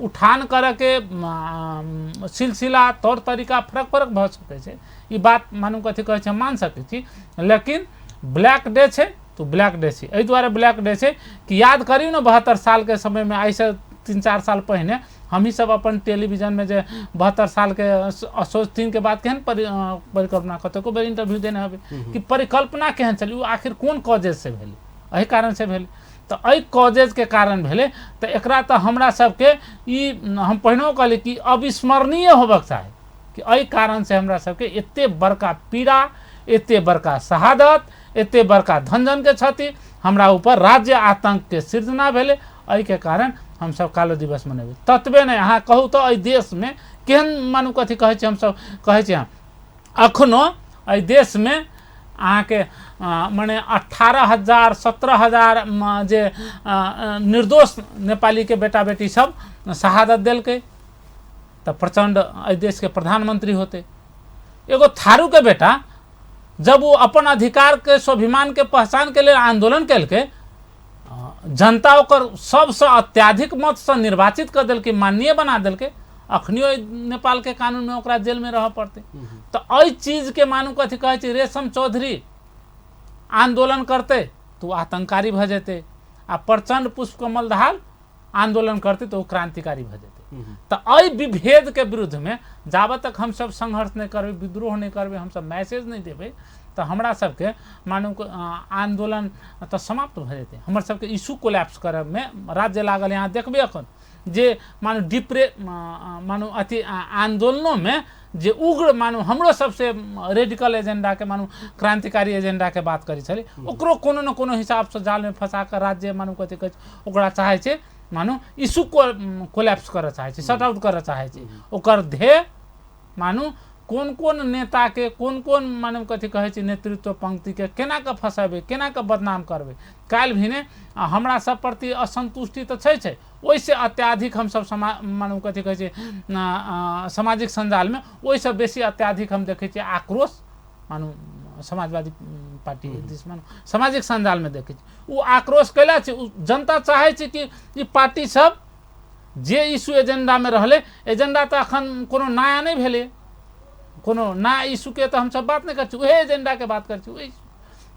उठान करऽके सिलसिला तौर तरीका फरक फरक भऽ सकै छै, ई बात मानू कथी कहै छै हम मान सकै छी। लेकिन ब्लैक डे छै तऽ ब्लैक डे छै, एहि दुआरे ब्लैक डे छै कि याद करियौ ने 72 सालके समयमे, आइसँ 3-4 साल पहिने हमही सब अपन टेलीविजनमे जे 72 सालके असोज 3 के बाद केहन परिकल्पना, कतेको बेर इंटरव्यू देने हेबै कि परिकल्पना केहन छलै, ओ आखिर कोन कॉजेजसँ भेलै, एहि कारणसँ भेलै। तऽ एहि कॉजेजके कारण भेलै, तऽ एकरा तऽ हमरा सबके ई हम पहिनो कहली कि अविस्मरणीय होबक चाही कि एहि कारणसँ हमरा सबके एते बड़का पीड़ा, एते बड़का शहादत, एते बड़का धनजनके क्षति, हमरा ऊपर राज्य आतंकके सृजना भेलै, एहिके कारण हमसब कालो दिवस मनेबै। ततबे नहि, अहाँ कहू तऽ एहि देशमे केहन मानू कथी कहै छी, हमसब कहै छी अखनो एहि देशमे अहाँके मने 18,000 17,000 जे निर्दोष नेपालीके बेटा बेटी सब शहादत देलकै तऽ प्रचण्ड एहि देशके प्रधानमंत्री होते। एगो थारूके बेटा जब वो अपन अधिकार के स्वाभिमान के पहचान के लिए आंदोलन केलकै, जनता ओकर सबसँ अत्याधिक मतसँ निर्वाचित कर देलकै, माननीय बना देलकै, अखनियो नेपाल के कानून में ओकरा जेल में रह पड़तै। तऽ एहि चीजके मानू कथी कहै छै, रेशम चौधरी आंदोलन करतै तऽ ओ आतंककारी भऽ जेतै, आ प्रचण्ड पुष्पकमल दाहाल आंदोलन करतै तऽ ओ क्रांतिकारी भऽ जेतै। तऽ एहि विभेद के विरुद्ध में जाबत तक हमसब संघर्ष नहि करबै, विद्रोह नहि करबै, हमसब मैसेज नहि देबै, तऽ हमरा सबके मानू आंदोलन तऽ समाप्त भऽ जेतै। हमर सबके इशू कोलैप्स करऽमे राज्य लागल। यहाँ देखबै अखन जे मानू डिप्रे मानू अथी आंदोलनोमे जे उग्र मानू हमरो सबसे रेडिकल एजेंडाके मानू क्रांतिकारी एजेंडाके बात करै छलै, ओकरो कोनो न कोनो हिसाबसँ जालमे फंसा कऽ राज्य मानू कथी कहै छै ओकरा चाहै छै मानू इशू कोलैप्स करऽ चाहै छै, शट आउट करऽ चाहै छै। ओकर ध्येय मानू कोन कोन नेताके कोन कोन मानू कथी कहै छै नेतृत्व पंक्तिके केना कऽ फँसेबै, केना कऽ बदनाम करबै। काल्हि भिने हमरा सब प्रति असन्तुष्टि तऽ छै छै, ओहिसँ अत्याधिक हमसब मानू कथी कहै छै सामाजिक सञ्जालमे ओहिसँ बेसी अत्याधिक हम देखै छियै आक्रोश मानू समाजवादी पार्टी दिस मानू सामाजिक सञ्जालमे देखै छी। ओ आक्रोश कैला छै, ओ जनता चाहै छै कि ई पार्टी सब जे इशू एजेंडामे रहलै, एजेंडा तऽ अखन कोनो नया नहि भेलै, कोनो नया इशूके तऽ हमसब बात नहि करै छी, उएह एजेंडाके बात करै छी। ओहि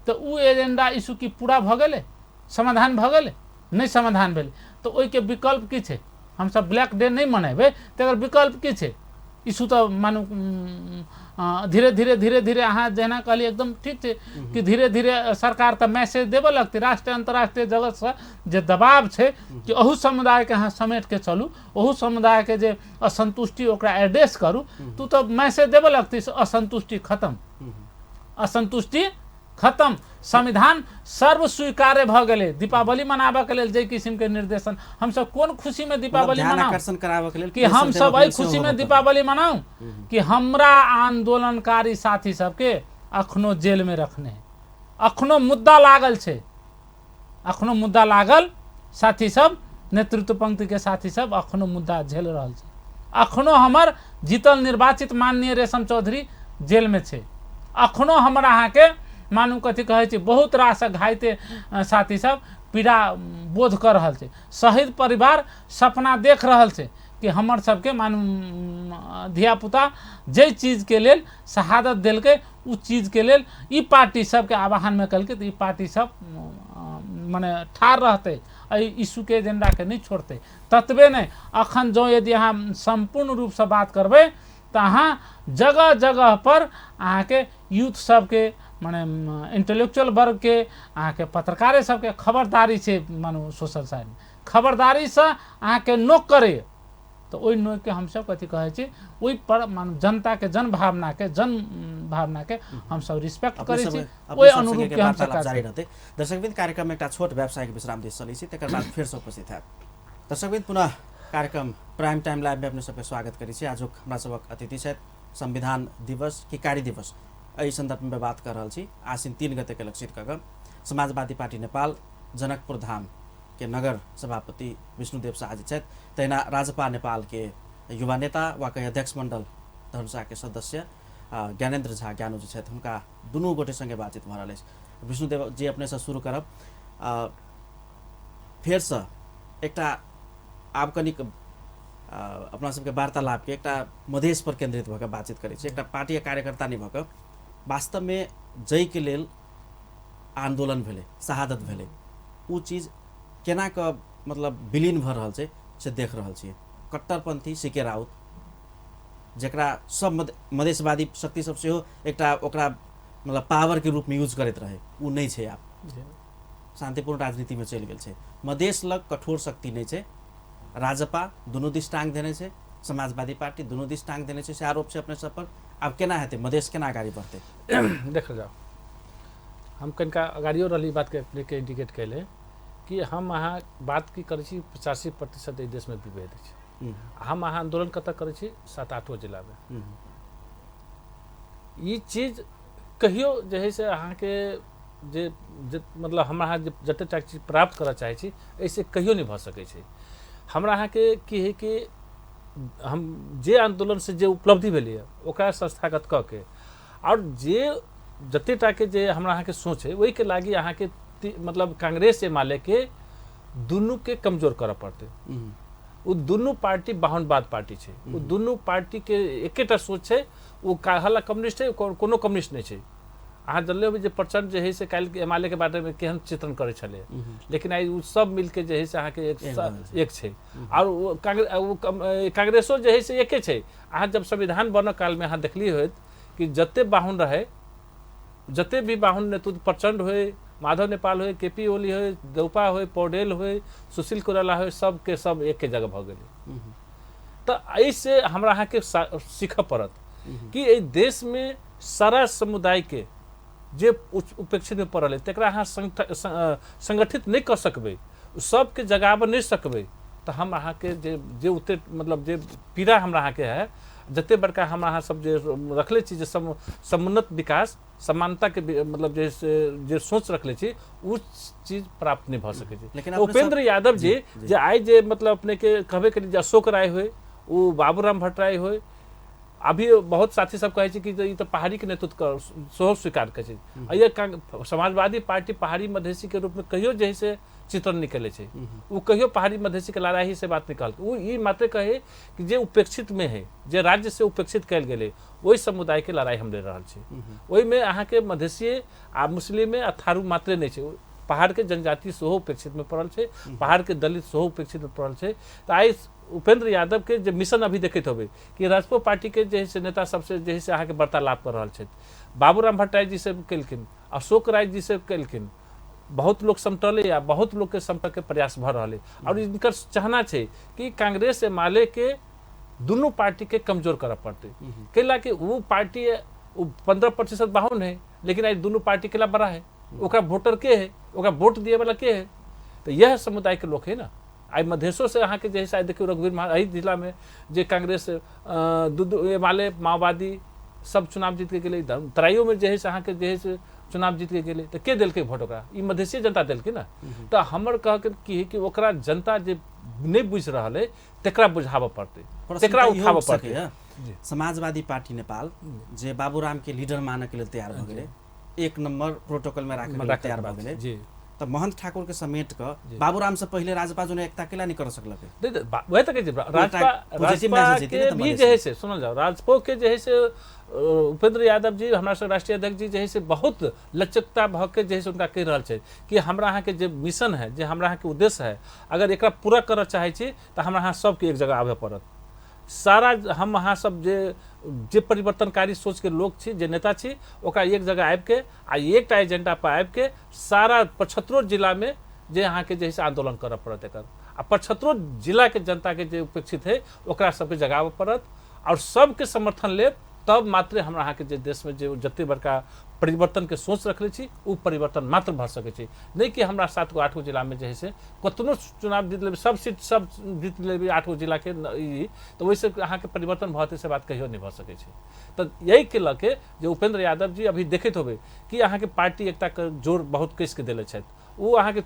तऽ ओ एजेंडा इशू की पूरा भऽ गेलै, समाधान भऽ गेलै? नहि समाधान भेलै। तऽ ओहिके विकल्प की छै? हमसब ब्लैक डे नहि मनेबै तकर विकल्प की छै? इशू तऽ मानू धीरे धीरे धीरे धीरे अहाँ जेना कहलियै एकदम ठीक छै कि धीरे धीरे सरकार तऽ मैसेज देबऽ लगतै, राष्ट्रीय अंतर्राष्ट्रीय जगतसँ जे दबाव छै कि अहू समुदायके अहाँ समेटके चलू, ओहू समुदायके जे असन्तुष्टि ओकरा एड्रेस करू, तू तऽ मैसेज देबऽ लगतै असन्तुष्टि खत्म, असन्तुष्टि खत्म, संविधान सर्व स्वीकार्य भऽ गेलै। दीपावली मनाबऽ के लेल जाहि किसिमके निर्देशन, हमसब कोन खुशीमे दीपावली मनाउ कि हमसब एहि खुशीमे दीपावली मनाउ कि हमरा आंदोलनकारी साथी सबके अखनो जेलमे रखने है, अखनो मुद्दा लागल छै, अखनो मुद्दा लागल साथी सब, नेतृत्व पंक्तिके साथी सब अखनो मुद्दा झेल रहल छै, अखनो हमर जीतल निर्वाचित माननीय रेशम चौधरी जेलमे छै, अखनो हमर अहाँके मानू कथी कहै छै बहुत रास घायते साथी सब पीड़ा बोध कऽ रहल छै, शहीद परिवार सपना देख रहल छै कि हमर सबके मानू धियापुता जाहि चीजके लेल शहादत देलकै ओ चीजके लेल ई पार्टी सबके आह्वानमे केलकै तऽ ई पार्टी सब मने ठाढ़ रहतै, एहि इशूके एजेंडाके नहि छोड़तै। ततबे नहि, अखन जँ यदि अहाँ सम्पूर्ण रूपसँ बात करबै तऽ अहाँ जगह जगह पर अहाँके यूथ सबके मने इंटेलेक्चुअल वर्गके अहाँके पत्रकारे सबके खबरदारी छै मानू सोशल साइडमे खबरदारीसँ अहाँके नोक करैए तऽ ओहि नोकके हमसब कथी कहै छी ओहि पर मानू जनताके जनभावनाके जनभावनाके हमसब रिस्पेक्ट करै छी, ओहि अनुरूपके हमसब जारी रहतै। दर्शकवृन्द, कार्यक्रममे एकटा छोट व्यावसायिक विश्राम दिस चलै छी, तकर बाद फेरसँ उपस्थित हैब। दर्शकवृन्द, पुनः कार्यक्रम प्राइम टाइम लाइवमे अपने सबके स्वागत करै छी। आजुक हमरा सबक अतिथि छथि संविधान दिवस कि कार्य दिवस एहि सन्दर्भमे बात कर रहल छी। आश्विन 3 गतेके लक्षित कऽ कऽ समाजवादी पार्टी नेपाल जनकपुर धाम के नगर सभापति विष्णुदेव शाह जी छथि, तहिना राजपा नेपाल के युवा नेता वा कही अध्यक्ष मण्डल धनुषा के सदस्य ज्ञानेन्द्र झा ज्ञानू जी छथि। हुनका दुनू गोटे सङ्गे बातचीत भऽ रहल अछि। विष्णुदेव जी, अपनेसँ शुरू करब। फेरसँ एकटा आब कनिक अपना सबके वार्तालापके एकटा मधेश पर केन्द्रित भऽ कऽ बातचीत करै छी, एकटा पार्टी कार्यकर्ता नहि भऽ कऽ वास्तवमे जाहिके लेल आन्दोलन भेलै, शहादत भेलै, ओ चीज केना कऽ मतलब विलीन भऽ रहल छै से देख रहल छियै। कट्टरपंथी सी के राउत, जकरा सब मधेशवादी शक्ति सब सेहो एकटा ओकरा मतलब पावरके रूपमे यूज करैत रहै, ओ नहि छै। आब शान्तिपूर्ण राजनीतिमे चलि गेल छै। मधेश लग कठोर शक्ति नहि छै। राजपा दुनू दिस टांग देने छै, समाजवादी पार्टी दुनू दिस टांग देने छै, से आरोप छै अपने सब पर। आब केना हेतै, मधेश केना अगाडि बढ़तै? देखल जाओ, हम कनिका अगाड़ियो रहली बातके अपनेके इंडिकेट कैले कि हम अहाँ बात की करै छी 85% एहि देशमे विभेद अछि। हम अहाँ आन्दोलन कतऽ करै छी? 7-8 जिलामे। ई चीज कहियो जे है से अहाँके जे जे मतलब हमरा अहाँ जते टा चीज प्राप्त करऽ चाहै छी एहिसँ कहियो नहि भऽ सकै छै। हमरा अहाँके की है कि हम जे आन्दोलनसँ जे उपलब्धि भेलैए ओकरा संस्थागत कऽ के आओर जे जते टाके जे हमरा अहाँके सोच है ओहिके लागि अहाँके मतलब कांग्रेस एमाले के दुनूके कमजोर करऽ पड़तै। ओ दुनू पार्टी बाहुनवाद पार्टी छै, ओ दुनू पार्टीके एकेटा सोच छै, ओ हल्ला कम्युनिस्ट है, कोनो कम्युनिस्ट नहि छै। अहाँ जानले होबै जे प्रचंड जे है से काल्हि एमाले के बारेमे केहन चित्रण करै छलै, लेकिन आइ ओ सब मिलके जे है से अहाँके एक छै। आओर ओ कांग्रेसो जे है से एके छै। अहाँ जब संविधान बनऽ कालमे अहाँ देखलियै होइत कि जते बाहुन रहै, जते भी बाहुन नेतृत्व प्रचंड होय, माधव नेपाल होय, के पी ओली होय, देउपा होय, पौडेल होय, सुशील कोइराला होय, सबके सब एके जगह भऽ गेलै। तऽ एहिसँ हमरा अहाँके सीखऽ पड़त कि एहि देशमे सारा समुदायके जे उपेक्षित में पड़ल है तकरा अहाँ संगठित नहि कऽ सकबै, सबके जगाबऽ नहि सकबै, तऽ हम अहाँके जे जे ओते मतलब जे पीड़ा हमरा अहाँके है, जते बड़का हम अहाँ सब जे रखले छी जे समुन्नत विकास समानता के मतलब जे जे सोच रखले छी उ चीज प्राप्त नहीं भऽ सकै छै। लेकिन उपेंद्र यादव जी जे आइ जे मतलब अपने के कहबे करी जे अशोक राय होय, ओ बाबूराम भट्टराय होय, अभी बहुत साथी सब कहै छै कि ई तऽ पहाड़ी के नेतृत्व सेहो स्वीकार करै छै। आ समाजवादी पार्टी पहाड़ी मधेसी के रूप में कहियो जे है से चित्रण नहि केले छै, ओ कहियो पहाड़ी मधेसी के लड़ाई से बात नहीं कहलकै। ओ ई मात्र कहे कि जे उपेक्षित में है, जे राज्य से उपेक्षित कयल गेलै ओहि समुदाय के लड़ाई हम ले रहल छी। ओहिमे अहाँके मधेसी आ मुस्लिम आ थारू मात्रे नहि छै, पहाड़ के जनजाति सेहो उपेक्षित में पड़ल छै, पहाड़ के दलित सेहो उपेक्षित में पड़ल छै। तऽ आइ उपेंद्र यादव के जे मिशन अभी देखैत होबै कि राजपो पार्टी के जे है से नेता सबसे जे है से अहाँके वार्तालाप कर रहल छथि, बाबूराम भट्टराय जी से केलखिन, अशोक राय जी से केलखिन, बहुत लोग समटले आ बहुत लोग के समटके के प्रयास भऽ रहल है। और इनकर चाहना छै कि कांग्रेस एमाले के दुनू पार्टी के कमजोर करऽ पड़तै, कैला कि वो पार्टी वो 15% बाहुन है, लेकिन आई दुनू पार्टी के ला बड़ा है, ओकरा वोटर के है, ओकरा वोट दिए वाला के है, तो यह समुदाय के लोग है ना। आई मधेशो से अहाँके जे है देखियौ रघुवीर एहि जिलामे जे कांग्रेस दू एमाले माओवादी सब चुनाव जीत के गेलै, तराइयोमे जे है से अहाँके जे है से चुनाव जीत के गेलै, तऽ के देलकै वोट ओकरा? ई मधेसी जनता देलकै ने। तऽ हमर कहके की है कि ओकरा जनता जे नहि बुझि रहल है तकरा बुझाबऽ पड़तै, तकरा उठाबऽ पड़तै। समाजवादी पार्टी नेपाल जे बाबूराम के लीडर मानऽ के लेल तैयार भऽ गेलै, एक नंबर प्रोटोकॉल में राखै के तैयार भऽ गेलै, तऽ महंत ठाकुर के समेट कऽ बाबूराम से पहिले राजपा जो एकता केला नहीं कर सकलकै। वएह तऽ कहै छी, राजपा के भी जे है से सुनल जाओ, राजपो के जे है से उपेंद्र यादव जी हमरा सब राष्ट्रीय अध्यक्ष जी जे है से बहुत लचकता भऽ के जे है से उनका कहि रहल छै कि हमरा अहाँके जे मिशन है, जे हमरा अहाँके उद्देश्य है, अगर एकरा पूरा करऽ चाहै छी तऽ हमरा अहाँ सबके एक जगह आबय पड़त। सारा हम अहाँ सब जे जे परिवर्तनकारी सोच के लोग छी, जे नेता छी, ओकरा एक जगह आबिके आ एकटा एजेंडा पर आबिके सारा 75 जिलामे जे अहाँके जे है से आंदोलन करऽ पड़त एकर, आ 75 जिलाके जनताके जे उपेक्षित है ओकरा सबके जगाबऽ पड़त और सबके समर्थन लेब, तब मात्र हमरा अहाँके जे देशमे जे जते बड़का परिवर्तनके सोच रखले छी ओ परिवर्तन मात्र भऽ सकै छै। नहि कि हमरा 7 गो 8 गो जिलामे जे है से कतनो चुनाव जीत लेबै, सब सीट सब जीत लेबै 8 गो जिलाके ई, तऽ ओहिसँ अहाँके परिवर्तन भऽ जेतै से बात कहियो नहि भऽ सकै छै। तऽ यहीके लऽ के जे उपेंद्र यादव जी अभी देखैत होबै कि अहाँके पार्टी एकताके जोर बहुत कसिके देले छथि, ओ अहाँके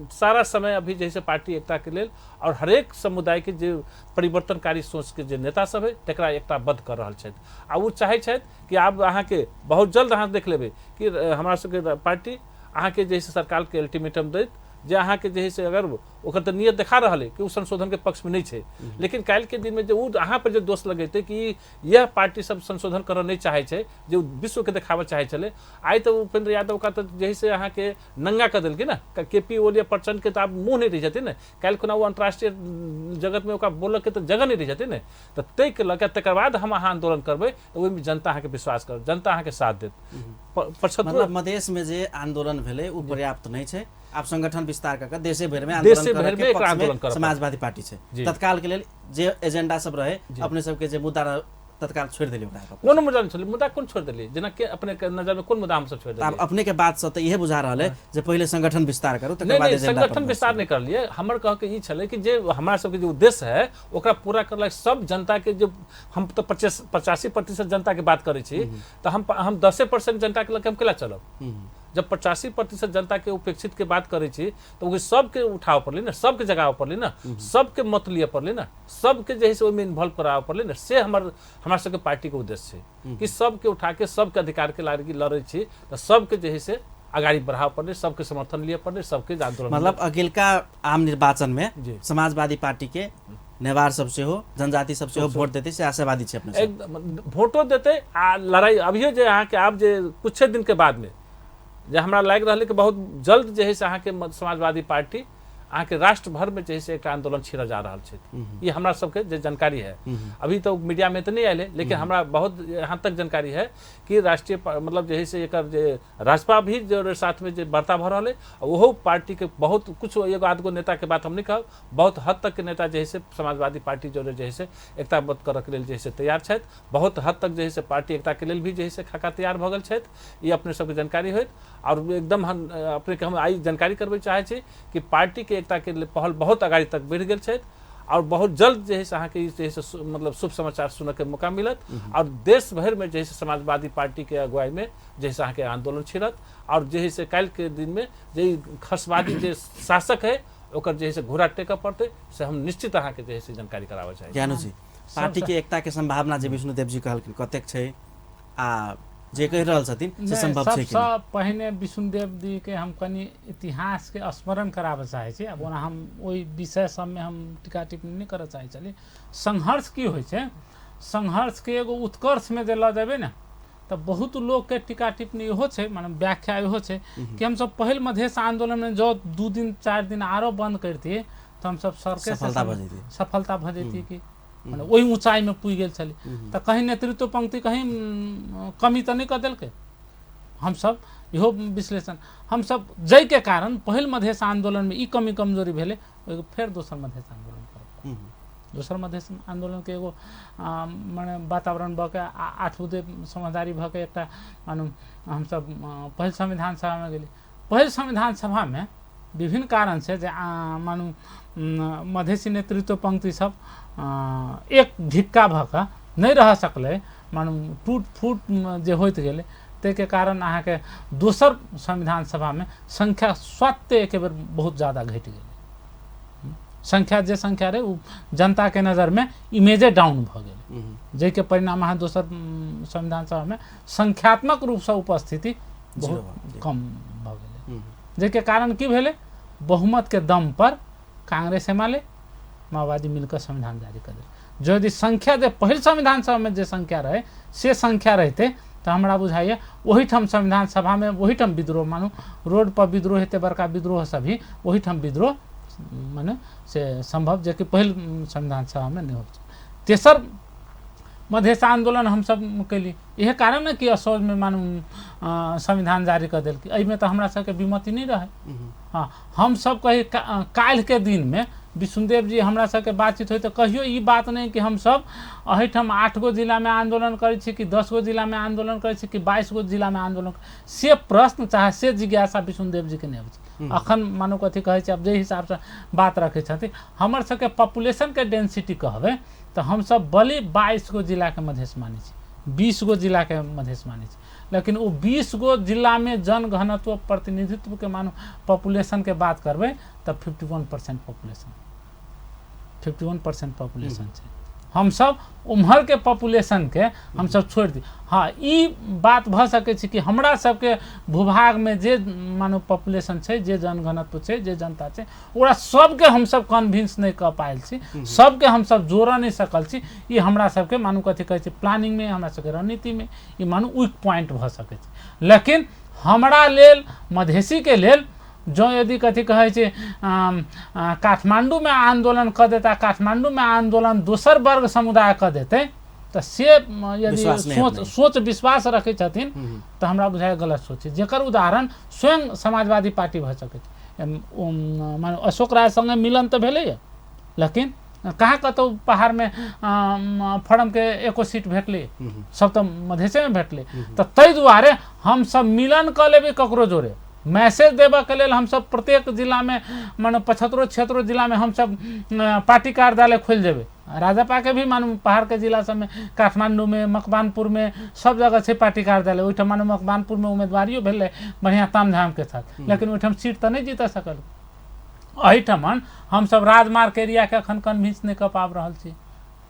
सारा समय अभी जे है से पार्टी एकताके लेल और हरेक समुदायके जे परिवर्तनकारी सोचके जे नेता सब है तकरा एकताबद्ध कर रहल छथि। आ ओ चाहै छथि कि आब अहाँके बहुत जल्द अहाँ देख लेबै कि हमरा सबके पार्टी अहाँके जे है से सरकारके अल्टीमेटम दैत जे अहाँके जे है से अगर ओकर तऽ नियत देखा रहल है कि ओ संशोधनके पक्षमे नहि छै, लेकिन काल्हिके दिनमे जे ओ अहाँ पर जे दोष लगेतै कि यह पार्टी सब संशोधन करऽ नहि चाहै छै, जे विश्वके देखाबऽ चाहै छलै, आइ तऽ उपेंद्र यादव का तऽ जे है से अहाँके नंगा कऽ देलकै ने, के पी ओली प्रचंड के तऽ आब मुँह नहि रहि जेतै ने, काल्हि खुना ओ अंतर्राष्ट्रीय जगतमे ओकरा बोलऽके तऽ जगह नहि रहि जेतै ने। तऽ ताहिके लऽ कऽ तकर बाद हम अहाँ आन्दोलन करबै तऽ ओहिमे जनता अहाँके विश्वास करत, जनता अहाँके साथ देत। मतलब मधेशमे जे आन्दोलन भेलै ओ पर्याप्त नहि छै, आब संगठन विस्तार कऽ के देशे भरिमे आन्दोलन करऽ के समाजवादी पार्टी छै। तत्काल के लेल जे एजेंडा सब रहे, अपने सबके जे मुद्दा तत्काल छोड़ि देलियै ओकरा। कोनो मुद्दा नहि छोड़लियै। मुद्दा कोन छोड़ि देलियै? जेना कि अपने के नजर में कोन मुद्दा हमसब छोड़ि तऽ आब देलियै? अपने के बात से तऽ इहे बुझा रहल है जे पहिले संगठन विस्तार करू तकर नहीं बाद नहीं, एजेंडा पर संगठन बहस विस्तार करू। नहीं करलियै। हमर कहके ई छलै कि जे हमरा सबके जे उद्देश्य है ओकरा पूरा करला सब जनता के, जो हम तऽ 85% जनता के बात करै छी, तऽ हम 10% जनता के लग हम केला चलब? जब 85% जनता के उपेक्षित के बात करै छी तऽ ओहि सबके उठाबऽ पड़लै ने, सबके जगाबऽ पड़लै ने, सबके मत लिअ पड़लै ने, सबके जे है से ओहिमे इन्वॉल्व कराबऽ पड़लै ने। से हमरा सबके पार्टी के उद्देश्य छै कि सबके उठा के सबके अधिकार के लागि लड़ै छी, तऽ सबके जे है से अगाडि बढ़ाबऽ पड़लै, सबके समर्थन लिअ पड़लै, सबके आंदोलन। मतलब अगिलका आम निर्वाचन में जी। समाजवादी पार्टी के नेवार सब सेहो, जनजाति सब सेहो वोट देतै, से आशावादी छै अपने सब? एकदम वोटो देतै। आ लड़ाई अभियो जे अहाँके आब जे कुछे दिन के बाद में जे हमरा लागि रहल है कि बहुत जल्द जे है से अहाँके समाजवादी पार्टी अहाँके राष्ट्र भर में जे है से एकटा आंदोलन छिड़ल जा रहल छै। ई हमरा सबके जे जानकारी है, अभी तो मीडिया में तो नहीं आयल है, लेकिन हमरा बहुत यहाँ तक जानकारी है कि राष्ट्रीय मतलब जे है से एकर जे राजपा भी जो साथ में जे वार्ता भऽ रहल है, ओहो पार्टी के बहुत कुछ एगो आधगो नेता के बात हम नहीं कहब, बहुत हद तक के नेता जे है से समाजवादी पार्टी जोड़े जे है से एकताबद्ध करऽ के लेल जे है से तैयार छथि। बहुत हद तक जे है से पार्टी एकता के लेल भी जे है से खाका तैयार भऽ गेल छथि। ई अपने सबके जानकारी होइत। और एकदम हम अपने के हम आइ जानकारी करबै चाहै छी कि पार्टी के एकता के लेल पहल बहुत अगाडि तक बढ़ि गेल छथि और बहुत जल्द जे है से अहाँके ई जे है से मतलब शुभ समाचार सुनऽ के मौका मिलत। और देश भरि में जे है से समाजवादी पार्टी के अगुवाई में जे है से अहाँके आंदोलन छिड़त और जे है से काल्हि के दिन में जे खसवादी जे शासक है ओकर जे है से घोड़ा टेकऽ पड़तै, से हम निश्चित अहाँके जे है से जानकारी कराबऽ चाहै छी। ज्ञानू जी, पार्टी के एकता के संभावना जे विष्णुदेव जी कहलखिन कतेक छै आ जे कहि रहल छथिन से नहि, संभव छै कि सबसँ नहि? पहिने विष्णुदेव जी के हम कनि इतिहास के स्मरण कराबऽ चाहै छी। आब ओना हम ओहि विषय सबमे हम टीका टिप्पणी नहि करऽ चाहै छली। संघर्ष की होइ छै, संघर्ष के एगो उत्कर्ष में जे लऽ जेबै ने तऽ बहुत लोक के टीका टिप्पणी इहो छै, माने व्याख्या इहो छै कि हमसब पहिल मधेश आंदोलन में जँ 2 दिन 4 दिन आरो बंद करतियै तऽ हमसब सड़के से सफलता भऽ जैतियै। सफलता भऽ जैतियै कि माने ओहि ऊँचाई में पुगि गेल छलै। तऽ कहीं नेतृत्व पंक्ति कहीं कमी तऽ नहि कऽ देलकै। हमसब इहो विश्लेषण हमसब जाहिके कारण पहिल मधेश आंदोलन में ई कमी कमजोरी भेलै, ओहि फेर दोसर मधेश आंदोलन करऽ दोसर मधेश आंदोलन के एगो माने वातावरण भऽ के 8 बुँदे समझदारी भऽ के एकटा मानू हमसब पहिल संविधान सभा में गेली। पहिल संविधान सभा में विभिन्न कारण से जे मानू मधेसी नेतृत्व पंक्ति सब एक ढिक्का भऽ कऽ नहि रह सकलै, मानू टूट फूट जे होइत गेलै, ताहिके कारण अहाँके दोसर संविधान सभा में संख्या स्वतः एक बेर बहुत ज़्यादा घटि गेलै। संख्या जे संख्या रहै ओ जनता के नजर में इमेजे डाउन भऽ गेलै, जाहिके परिणाम अहाँ दोसर संविधान सभा में संख्यात्मक रूपसँ उपस्थिति बहुत कम भऽ गेलै। जाहिके कारण की भेलै, बहुमत के दम पर कांग्रेस एमाले माओवादी मिलकर संविधान जारी कर देल। जो यदि संख्या जे पहिल संविधान सभा में जे संख्या रहे से संख्या रहते तऽ हमरा बुझाइए ओहिठाम संविधान सभा में ओहिठाम विद्रोह, मानू रोड पर विद्रोह हेतै, बड़का विद्रोह सब भी ओहिठाम विद्रोह माने से संभव, जेकि पहिल संविधान सभा में नहि होइ छै। तेसर मधेश आंदोलन हमसब केली, इहे कारण ने कि असोज में मानू संविधान जारी कऽ देलकै। एहिमे तऽ हमरा सबके विमति नहि रहै। हाँ, हमसब कही काल्हि के दिन में विष्णुदेव जी हमरा सबके बातचीत होइ तऽ कहियो ई बात नहि कि हमसब एहिठाम 8 गो जिला में आंदोलन करै छी कि 10 गो जिला में आंदोलन करै छी कि 22 गो जिला में आंदोलन, से प्रश्न चाहे से जिज्ञासा विष्णुदेव जी के नहि होइ छै। अखन मानू कथी कहै छै, आब जाहि हिसाबसँ बात रखै छथिन, हमर सबके पॉपुलेशनके डेंसिटी कहबै तऽ हमसब बलि 22 गो जिलाके मधेश मानै छी, 20 गो जिलाके मधेश मानै छी, लेकिन ओ 20 गो जिलामे जनघनत्व प्रतिनिधित्व के मानू पॉपुलेशन के बात करबै तऽ 51% पॉपुलेशन, 51% पॉपुलेशन छै। हमसब उम्हर के पॉपुलेशन के हमसब छोड़ि दी। हाँ, ई बात भऽ सकै छै कि हमरा सबके भूभाग में जे मानू पॉपुलेशन छै, जे जनघनत्व छै, जे जनता छै, ओकरा सबके हमसब कन्विंस नहि कऽ पायल छी, सबके हमसब जोड़ऽ नहि सकल छी। ई हमरा सबके मानू कथी कहै छै प्लानिंग में, हमरा सबके रणनीति में ई मानू वीक पॉइंट भऽ सकै छै। लेकिन हमरा लेल मधेसी के लेल जँ यदि कथी कहै छै काठमाण्डू में आंदोलन कऽ देता, काठमाण्डू में आंदोलन दोसर वर्ग समुदाय कऽ देतै तऽ से यदि सोच विश्वास रखै छथिन तऽ हमरा बुझाइ गलत सोच छै, जेकर उदाहरण स्वयं समाजवादी पार्टी भऽ सकै छै। माने अशोक राय संगे मिलन तऽ भेलैए, लेकिन कहाँ कतौ पहाड़मे फोरमके एको सीट भेटलै? सब तऽ मधेशेमे भेटलै। तऽ ताहि दुआरे हमसब मिलन कऽ लेबै ककरो जोरे, मैसेज देबऽके लेल हमसब प्रत्येक जिलामे माने 75 76 जिलामे हमसब पार्टी कार्यालय खोलि देबै। राजपाके भी मानू पहाड़के जिला सबमे, काठमाण्डूमे, मकवानपुरमे सब जगह छै पार्टी कार्यालय। ओहिठाम मानू मकवानपुरमे उम्मीदवारियो भेलै बढ़िआँ तामझामके साथ, लेकिन ओहिठाम सीट तऽ नहि जीत सकल। एहिठमन हमसब राजमार्ग एरियाके एखन कन्विंस नहि कऽ पाबि रहल छी।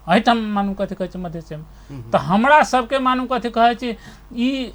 एहिठाम मानू कथी कहै छै मधेशमे, तऽ हमरा सबके मानू कथी कहै छै ई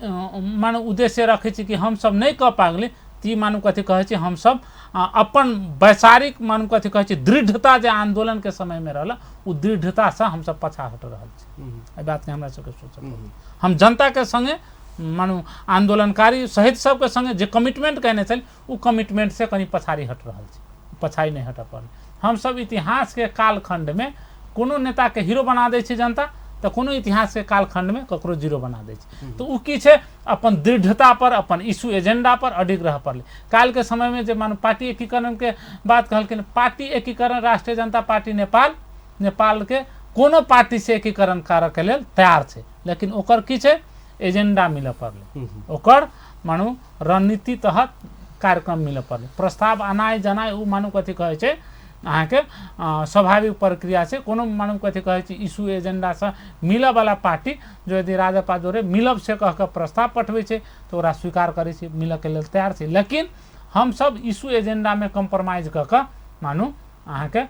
मानू उद्देश्य रखै छी कि हमसब नहि कऽ पागली तऽ ई मानू कथी कहै छै हमसब अपन वैचारिक मानू कथी कहै छै दृढ़ता जे आन्दोलनके समयमे रहल ओ दृढ़तासँ हमसब पाछा हटि रहल छी। एहि बातके हमरा सबके सोचऽ पड़त। हम जनताके सङ्गे मानू आन्दोलनकारी सहित सबके सङ्गे जे कमिटमेंट कयने छली ओ कमिटमेंटसँ कनि पछाड़ी हटि रहल छी, पछाड़ी नहि हटऽ पड़ल। हमसब इतिहासके कालखण्डमे कोनो नेताके हीरो बना दै छै जनता, तऽ कोनो इतिहासके कालखण्डमे ककरो जीरो बना दै छै। तऽ ओ की छै अपन दृढ़ता पर, अपन इशू एजेंडा पर अडिग रहऽ पड़लै। काल्हिके समयमे जे मानू पार्टी एकीकरणके बात कहलखिन, पार्टी एकीकरण राष्ट्रीय जनता पार्टी नेपाल नेपालके कोनो पार्टीसँ एकीकरण करऽके लेल तैयार छै, लेकिन ओकर की छै एजेंडा मिलऽ पड़लै, ओकर मानू रणनीति तहत कार्यक्रम मिलऽ पड़लै, प्रस्ताव अनाइ जनाइ ओ मानू कथी कहै छै अहाँके स्वाभाविक प्रक्रिया छै। कोनो मानू कथी कहै छै इशू एजेंडासँ मिलऽवला पार्टी जो यदि राजपा जोड़े मिलब से कह कऽ प्रस्ताव पठबै छै तऽ ओकरा स्वीकार करै छै, मिलऽके लेल तैयार छै। लेकिन हमसब इशू एजेंडामे कम्प्रोमाइज कऽ कऽ मानू अहाँके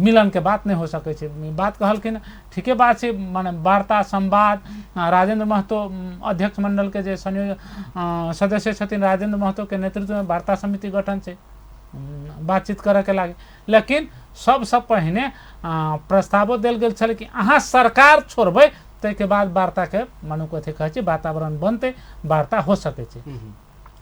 मिलनके बात नहि हो सकै छै। बात कहलखिन ठीके बात छै, माने वार्ता संवाद राजेंद्र महतो अध्यक्ष मण्डलके जे सदस्य छथिन राजेंद्र महतोके नेतृत्वमे वार्ता समिति गठन छै बातचीत करऽके लागि। लेकिन सबसँ पहिने प्रस्तावो देल गेल छलै कि अहाँ सरकार छोड़बै ताहिके बाद वार्ताके मानू कथी कहै छै वातावरण बनतै, वार्ता हो सकै छै।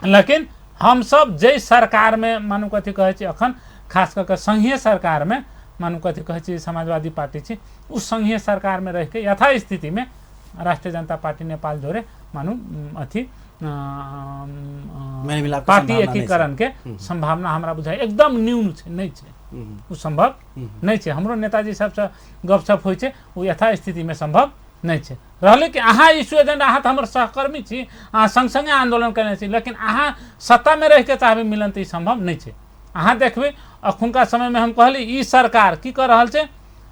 लेकिन हमसब जाहि सरकारमे मानू कथी कहै छै अखन खास कऽ कऽ संघीय सरकारमे मानू कथी कहै छै समाजवादी पार्टी छी, ओ संघीय सरकारमे रहिके यथास्थितिमे राष्ट्रिय जनता पार्टी नेपाल जोड़े मानू अथी पार्टी एकीकरणके सम्भावना हमरा बुझाइ एकदम न्यून छै, नहि छै, ओ सम्भव नहि छै। हमरो नेताजी सबसँ गपशप होइ छै, ओ यथास्थितिमे सम्भव नहि छै। रहलै कि अहाँ इशू एजेंडा, अहाँ तऽ हमर सहकर्मी छी, अहाँ सङ्ग सङ्गे आन्दोलन कयने छी, लेकिन अहाँ सत्तामे रहिके चाहबै मिलन तऽ ई सम्भव नहि छै। अहाँ देखबै अखुनका समयमे हम कहली ई सरकार की कऽ रहल छै,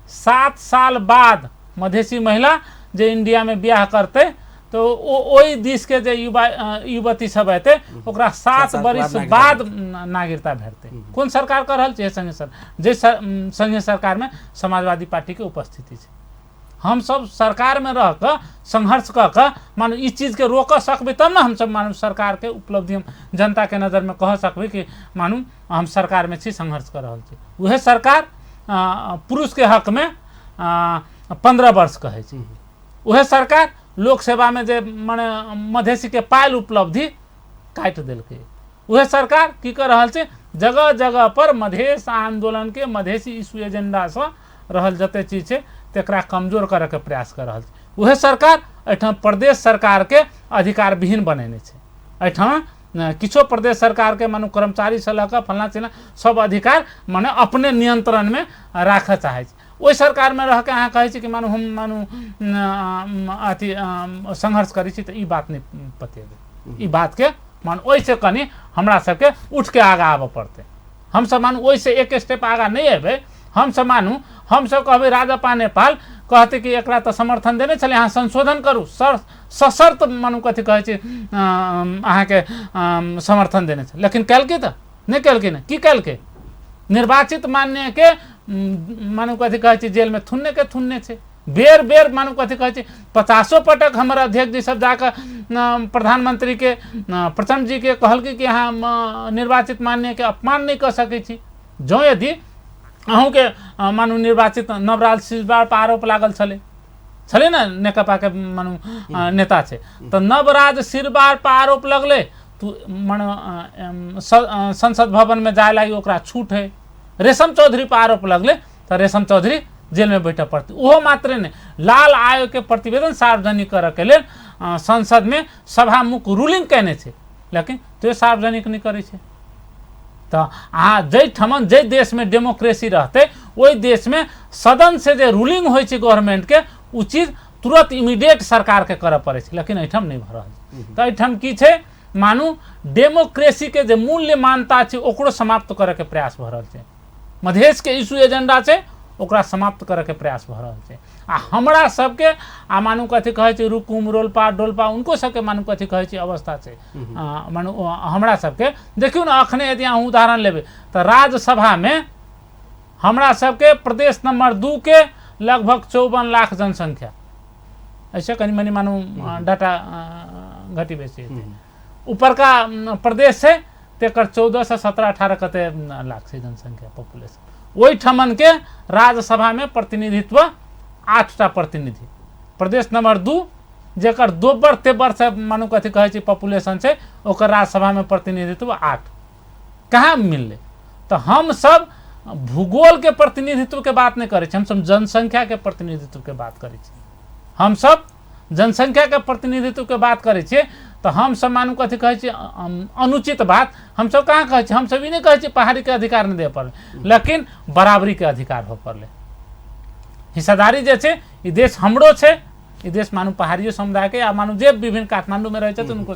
7 साल बाद मधेसी महिला जे इंडियामे बियाह करतै तऽ ओ ओहि दिसके जे युवा युवती सब हेतै ओकरा 7 बरिस बाद नागरिकता भेटतै। कोन सरकार कऽ रहल छै? संघीय सर जे संघीय सरकारमे समाजवादी पार्टीके उपस्थिति छै। हमसब सरकारमे रह कऽ संघर्ष कऽ कऽ मानू ई चीजके रोकऽ सकबै तब ने हमसब मानू सरकारके उपलब्धि हम जनताके नजरमे कह सकबै कि मानू हम सरकारमे छी, संघर्ष कऽ रहल छी। उएह सरकार पुरुषके हकमे 15 वर्ष कहै छै, उएह सरकार लोक सेवामे जे माने मधेसीके पायल उपलब्धि काटि देलकै, उएह सरकार की कऽ रहल छै जगह जगह पर मधेश आन्दोलनके मधेसी इशू एजेंडासँ रहल जते चीज छै तकरा कमजोर करऽके प्रयास कऽ रहल छै। उएह सरकार एहिठाम प्रदेश सरकारके अधिकार विहीन बनेने छै। एहिठाम किछो प्रदेश सरकारके मानू कर्मचारीसँ लऽ कऽ फल्लाँ चिल्लाँ सब अधिकार माने अपने नियंत्रणमे राखऽ चाहै छै। ओहि सरकारमे रहिके अहाँ कहै छी कि मानू हम मानू अथी संघर्ष करै छी तऽ ई बात नहि पतेबै। ई बातके मानू ओहिसँ कनि हमरा सबके उठिके आगाँ आबऽ पड़तै। हमसब मानू ओहिसँ एक स्टेप आगाँ नहि अयबै। हमसब मानू हमसब कहबै राजपा नेपाल कहतै कि एकरा तऽ समर्थन देने छलै, अहाँ संशोधन करू, सर सशर्त मानू कथी कहै छै अहाँके समर्थन देने छलै, लेकिन केलकै तऽ नहि केलकै ने। की केलकै? निर्वाचित मान्यके मानू कथी कहै छै जेलमे थुन्ने के थुन्ने छै। बेर बेर मानू कथी कहै छै 50 पटक हमर अध्यक्ष जी सब जाकऽ प्रधानमंत्रीके प्रचण्ड जीके कहलकै कि अहाँ निर्वाचित मान्यके अपमान नहि कऽ सकै छी। जँ यदि अहूँके मानू निर्वाचित नवराज सिजवार पर आरोप लागल छलै, छलै ने नेकपाके मानू नेता छै, तऽ नवराज सिरवार पर आरोप लगलै तऽ मानू संसद भवनमे जाय लागि ओकरा छूट है। रेशम चौधरी पर आरोप लगलै तऽ रेशम चौधरी जेलमे बैठऽ पड़तै। ओहो मात्रे नहि, लाल आयोगके प्रतिवेदन सार्वजनिक करऽके लेल संसदमे सभामुख रूलिंग कयने छै, लेकिन त्यो सार्वजनिक नहि करै छै। तऽ अहाँ जाहि ठमन जाहि देशमे डेमोक्रेसी रहतै ओहि देशमे सदन से जे रूलिंग होइ छै गवर्नमेंटके, ओ चीज तुरंत इमीडिएट सरकारके करऽ पड़ै छै, लेकिन एहिठाम नहि भऽ रहल छै। तऽ एहिठाम की छै, मानू डेमोक्रेसीके जे मूल्य मान्यता छै ओकरो समाप्त करऽके प्रयास भऽ रहल छै। मधेशके इशू एजेंडा छै ओकरा समाप्त करऽके प्रयास भऽ रहल छै। आ हमरा सबके आ मानू कथी कहै छै रुकुम रोलपा डोलपा उनको सबके मानू कथी कहै छै अवस्था छै। मानू हमरा सबके देखियौ ने, अखने यदि अहाँ उदाहरण लेबै तऽ राज्यसभामे हमरा सबके प्रदेश नंबर 2 के लगभग 54 लाख जनसंख्या, ऐसे कनि मनि मानू डाटा घटी बेसी हेतै। ऊपरका प्रदेश छै तेकर 14 से 17 18 कते लाख छै जनसंख्या पॉपुलेशन। ओहिठमन के राज्यसभामे प्रतिनिधित्व 8टा प्रतिनिधि, प्रदेश नंबर 2 जेकर दोबर तेबर से मानू कथी कहै छै पॉपुलेशन छै ओकर राज्यसभामे प्रतिनिधित्व 8 कहाँ मिललै? तऽ हमसब भूगोल के प्रतिनिधित्व के बात नहि करै छी, हमसब जनसंख्या के प्रतिनिधित्व के बात करै छी। हमसब जनसंख्या के प्रतिनिधित्व के बात करै छियै तऽ हमसब मानू कथी कहै छियै अनुचित बात हमसब कहाँ कहै छियै? हमसब ई नहि कहै छियै पहाड़ी के अधिकार नहि देबऽ पड़लै, लेकिन बराबरी के अधिकार होबऽ पड़लै। हिस्सेदारी जे छै ई देश हमरो छै, ई देश मानू पहाड़ियो समुदायके आ मानू जे विभिन्न काठमाण्डूमे रहै छथिन हुनको,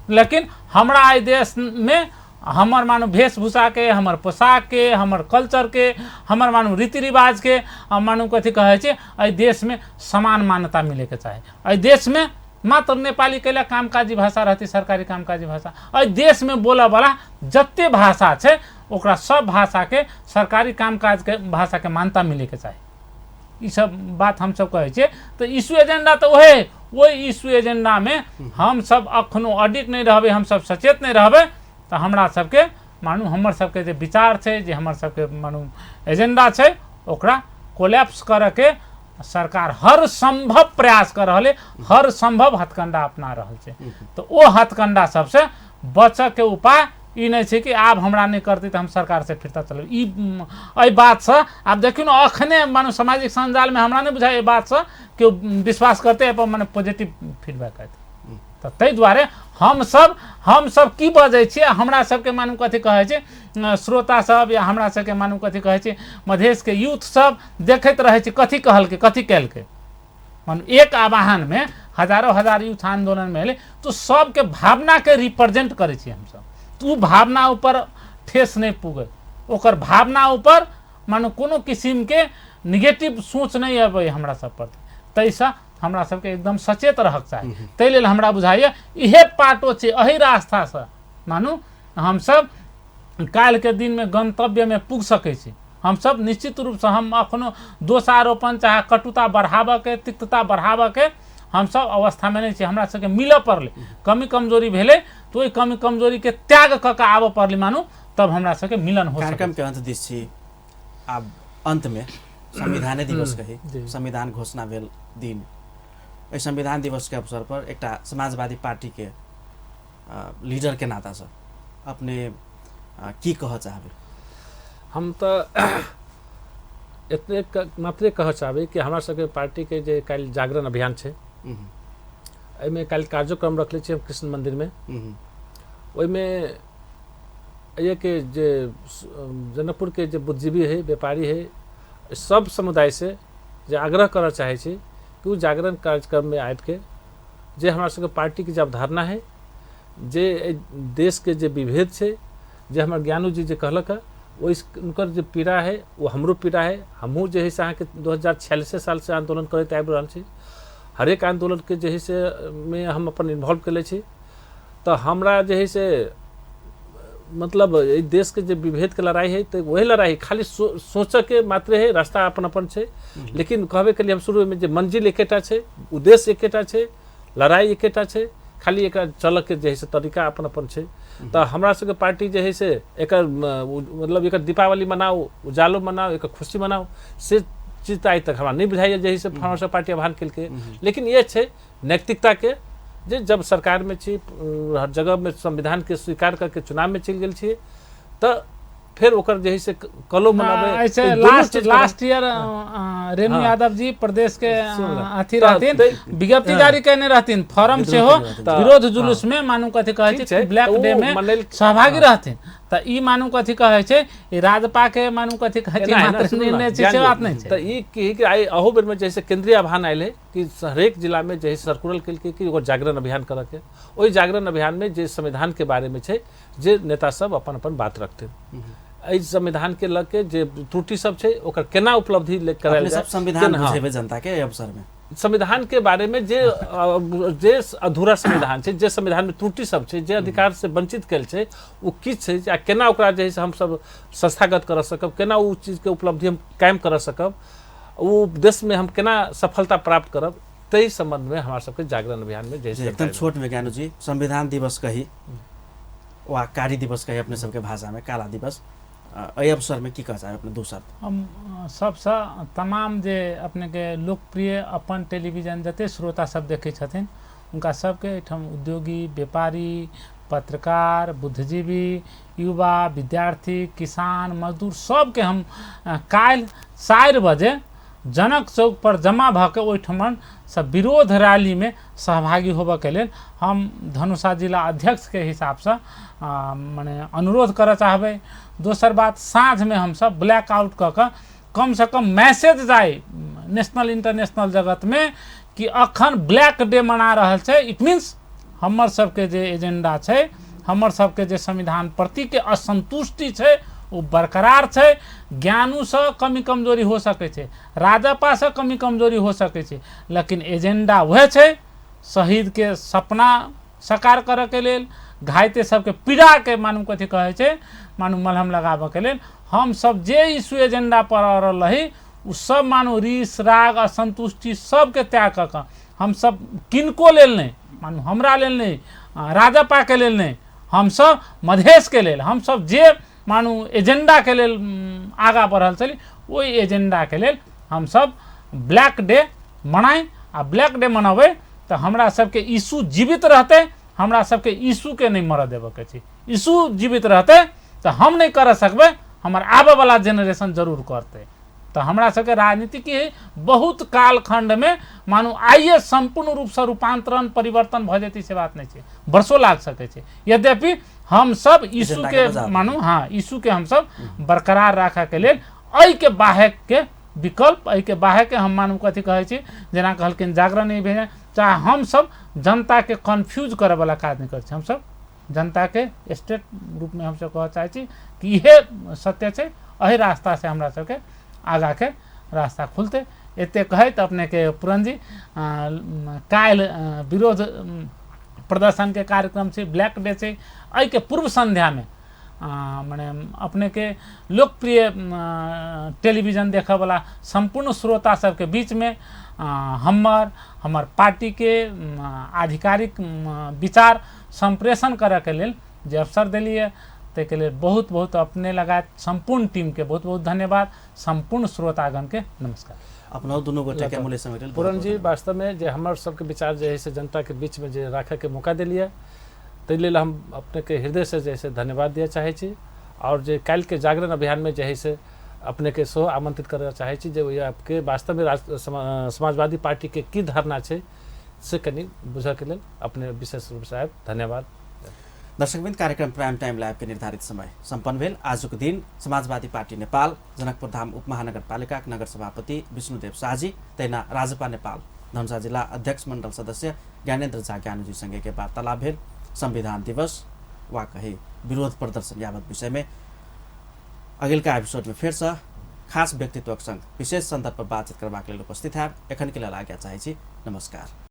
लेकिन हमरा एहि देशमे हमर मानू वेशभूषाके, हमर पोशाकके, हमर कल्चरके, हमर मानू रीति रिवाजके मानू कथी कहै छै एहि देशमे समान मान्यता मिलैके चाही। एहि देशमे मात्र नेपाली कैला कामकाजी भाषा रहतै, सरकारी कामकाजी भाषा। एहि देशमे बोलऽवला जते भाषा छै ओकरा सब भाषाके सरकारी कामकाजके भाषाके मान्यता मिलैके चाही। ई सब बात हमसब कहै छियै। तऽ इशू एजेंडा तऽ ओहे, ओहि इशू एजेंडामे हमसब अखनो अडिग नहि रहबै, हमसब सचेत नहि रहबै तऽ हमरा सबके मानू हमर सबके जे विचार छै, जे हमर सबके मानू एजेंडा छै ओकरा कोलैप्स करऽके सरकार हर संभव प्रयास कर रहल है, हर संभव हथकंडा अपना रहल छै। तऽ ओ हथकंडा सबसे बचऽके उपाय ई नहि छै कि आब हमरा नहि करतै तऽ हम सरकारसँ फिरता चलब। ई एहि बातसँ आब देखियौ ने, अखने मानू सामाजिक सञ्जालमे हमरा नहि बुझाइ एहि बातसँ केओ विश्वास करतै, एहिपर मने पॉजिटिव फीडबैक एतै। तऽ ताहि दुआरे हमसब की बजै छियै, हमरा सबके मानू कथी कहै छै श्रोता सब या हमरा सबके मानू कथी कहै छै मधेशके यूथ सब देखैत रहै छै कथी कहलकै कथी केलकै। मानू एक आवाहनमे हजारो हजार यूथ आन्दोलनमे एलै तऽ सबके भावनाके रिप्रेजेंट करै छियै हमसब। तऽ ओ भावना ऊपर ठेस नहि पुगै, ओकर भावना ऊपर मानू कोनो किसिमके निगेटिव सोच नहि अबै हमरा सब प्रति, ताहिसँ हमरा सबके एकदम सचेत रहक चाही। ताहि लेल हमरा बुझाइए इहे पाटो छै, एहि रास्तासँ मानू हमसब काल्हिके दिनमे गन्तव्यमे पुग सकै छी। हमसब निश्चित रूपसँ हम अखनो दोषारोपण चाहे कटुता बढ़ाबऽके, तिक्तता बढ़ाबऽके हमसब अवस्थामे नहि छी। हमरा सबके मिलऽ पड़लै, कमी कमजोरी भेलै तऽ ओहि कमी कमजोरीके त्याग कऽ के आबऽ पड़लै मानू, तब हमरा सबके मिलन हो। कार्यक्रमके अंत दिस छी, आब अंतमे संविधाने दिवस कही, संविधान घोषणा भेल दिन, एहि संविधान दिवसके अवसर पर एकटा समाजवादी पार्टीके लीडरके नातासँ अपने की कहऽ चाहबै? हम तऽ एतने मात्रे कहऽ चाहबै कि हमरा सबके पार्टीके जे काल्हि जागरण अभियान छै, एहिमे काल्हि कार्यक्रम रखले छियै हम कृष्ण मन्दिरमे। ओहिमे एहिके जे जनकपुरके जे बुद्धिजीवी है, व्यापारी है, सब समुदाय से जे आग्रह करऽ चाहै छी कि ओ जागरण कार्यक्रममे आबिके जे हमरा सबके पार्टीके जे अवधारणा है, जे देशके जे विभेद छै, जे हमर ज्ञानू जी जे कहलक है ओहि हुनकर जे पीड़ा है ओ हमरो पीड़ा है। हमहूँ जे है से अहाँके 2046 सालसँ आन्दोलन करैत आबि रहल छी। हरेक आन्दोलनके जे है से मे हम अपन इन्वॉल्व कयले छी। तऽ हमरा जे है से मतलब एहि देशके जे विभेदके लड़ाइ है तऽ वही लड़ाइ है, खाली सोचऽके मात्रे है, रास्ता अपन अपन छै। लेकिन कहबे केलियै हम शुरूमे जे मंजिल एकेटा छै, उद्देश्य एकेटा छै, लड़ाइ एकेटा छै, खाली एकरा चलऽके जे है से तरीका अपन अपन छै। तऽ हमरा सबके पार्टी जे है से एकर मतलब एकर दीपावली मनाउ, उजालो मनाउ, एकर खुशी मनाउ, से चीज तऽ आइ तक हमरा नहि बुझाइए जे है से हमरा सब पार्टी आह्वान केलकै। लेकिन इएह छै नैतिकताके जे जब सरकारमे छी, हर जगहमे संविधानके स्वीकार करके चुनावमे चलि गेल छियै तऽ फेर ओकर जे है से कलो मनाबै। लास्ट ईयर रेणु यादव जी प्रदेश के अथी रहथिन, विज्ञप्ति जारी केने रहथिन, फॉरम सेहो विरोध जुलूस में मानू कथी कहै छै ब्लैक डे में सहभागी रहथिन। तऽ ई मानू कथी कहै छै, ई राजपा के मानू कथी कहै छै मात्र निर्णय छै, से बात नहि छै। तऽ ई की आइ अहू बेरमे जैसे केंद्रीय आह्वान आयल है कि हरेक जिलामे जे सर्कुलर केलकै कि एगो जागरण अभियान करऽके, ओहि जागरण अभियानमे जे संविधानके बारेमे छै जे नेता सब अपन अपन बात रखथिन, एहि संविधानके लऽ के जे त्रुटि सब छै ओकर केना उपलब्धि करायल जाय, संविधान बुझेबै जनता के एहि अवसरमे। संविधान के बारे में जे जे अधूरा संविधान छै, जे संविधान में त्रुटि सब छै, जे अधिकार से वंचित कयल छै, ओ की छै आ केना ओकरा जे है हमसब संस्थागत कर सकब, केना ओ चीजके उपलब्धि हम कायम कर सकब, ओ देशमे हम केना सफलता प्राप्त करब, ताहि संबंधमे हमरा सबके जागरण अभियानमे जे एकदम छोट में ज्ञानू जी, संविधान दिवस कही वा कार्य दिवस कही अपने सबके भाषामे काला दिवस, एहि अवसरमे की कह चाहब अपने दू शब्द? हम सबसँ तमाम जे अपनेके लोकप्रिय अपन टेलीविजन जते श्रोता सब देखै छथिन हुनका सबके एहिठाम उद्योगी, व्यापारी, पत्रकार, बुद्धिजीवी, युवा, विद्यार्थी, किसान, मजदूर सबके हम काल्हि 4 बजे जनक चौक पर जमा भऽ के ओहिठमन सब विरोध रैलीमे सहभागी होबऽके लेल हम धनुषा जिला अध्यक्षके हिसाबसँ मने अनुरोध करऽ चाहबै। दोसर बात, साँझमे हमसब ब्लैक आउट कऽ कऽ कमसँ कम मैसेज जाय नेशनल इंटरनेशनल जगतमे कि अखन ब्लैक डे मना रहल छै, it means हमर सबके जे एजेंडा छै, हमर सबके जे संविधान प्रतिके असंतुष्टि छै ओ बरकरार छै। ज्ञानूसँ कमी कमजोरी हो सकै छै, राजपासँ कमी कमजोरी हो सकै छै, लेकिन एजेंडा वएह छै, शहीदके सपना साकार करऽके लेल, घायते सबके पीड़ाके मानू कथी कहै छै मानू मलहम लगाबऽके लेल हम सब जे इशू एजेंडा पर अड़ल रही ओ सब मानू रीस राग असंतुष्टि सबके त्याग कऽ कऽ हम सब किनको लेल नहि, मानू हमरा लेल नहि, राजपाके लेल नहि, हमसब मधेशके लेल, हमसब जे मानू एजेंडाके लेल आगाँ बढ़ल छली ओहि एजेंडाके लेल हमसब ब्लैक डे मनाइ। आ ब्लैक डे मनबै तऽ हमरा सबके इशू जीवित रहतै, हमरा सबके इशूके नहि मरऽ देबऽके छै। इशू जीवित रहतै तऽ हम नहि करऽ सकबै, हमर आबऽवला जेनरेशन जरूर करतै। तऽ हमरा सबके राजनीति की है बहुत कालखण्डमे मानू आइए सम्पूर्ण रूपसँ रूपान्तरण परिवर्तन भऽ जेतै से बात नहि छै, वर्षो लागि सकै छै। यद्यपि हमसब इशूके मानू हाँ इशूके हमसब बरकरार राखऽके लेल एहिके बाहेकके विकल्प, एहिके बाहेकके हम मानू कथी कहै छी, जेना कहलखिन जागरण नहि भेल, चाहे हमसब जनताके कन्फ्यूज करऽवला काज नहि करै छी, हमसब जनताके स्टेट रूपमे हमसब कहऽ चाहै छी कि इहे सत्य छै, एहि रास्तासँ हमरा सबके आगाँके रास्ता खुलतै। एते कहैत अपनेके पूरन जी, काल्हि विरोध प्रदर्शनके कार्यक्रम छै, ब्लैक डे छै, एहिके पूर्व सन्ध्यामे मने अपनेके लोकप्रिय टेलीविजन देखऽवला सम्पूर्ण श्रोता सबके बीचमे हमर हमर पार्टीके आधिकारिक विचार सम्प्रेषण करऽके लेल जे अवसर देलियै ताहिके लेल बहुत बहुत अपने लगायत सम्पूर्ण टीमके बहुत बहुत धन्यवाद, सम्पूर्ण श्रोतागणके नमस्कार। अपना दुनू गोटे के मूल्य समय पूरन जी, वास्तवमे जे हमर सबके विचार जे है से जनताके बीचमे जे राखऽके मौका देलियै ताहि लेल हम अपनेके हृदयसँ जे है से धन्यवाद दिअ चाहै छी। आओर जे काल्हिके जागरण अभियानमे जे है से अपनेके सेहो आमंत्रित करऽ चाहै छी जे ओहि आपके वास्तवमे समाजवादी पार्टीके की धारणा छै से कनि बुझऽके लेल अपने विशेष रूपसँ आयब। धन्यवाद। दर्शकवृन्द, कार्यक्रम प्राइम टाइम लाइव के निर्धारित समय सम्पन्न भेल। आजुक दिन समाजवादी पार्टी नेपाल जनकपुर धाम उपमहानगरपालिकाक नगर सभापति विष्णुदेव शाहजी, तहिना राजपा नेपाल धनुषा जिला अध्यक्ष मण्डल सदस्य ज्ञानेन्द्र झा ज्ञानूजी सँगेके वार्तालाप भेल। संविधान दिवस वा कही विरोध प्रदर्शन यावत विषयमे अगिलका एपिसोडमे फेरसँ खास व्यक्तित्वक संग विशेष सन्दर्भ पर बातचीत करबाक लेल उपस्थित हैब। एखनके लेल आज्ञा चाहै छी। नमस्कार।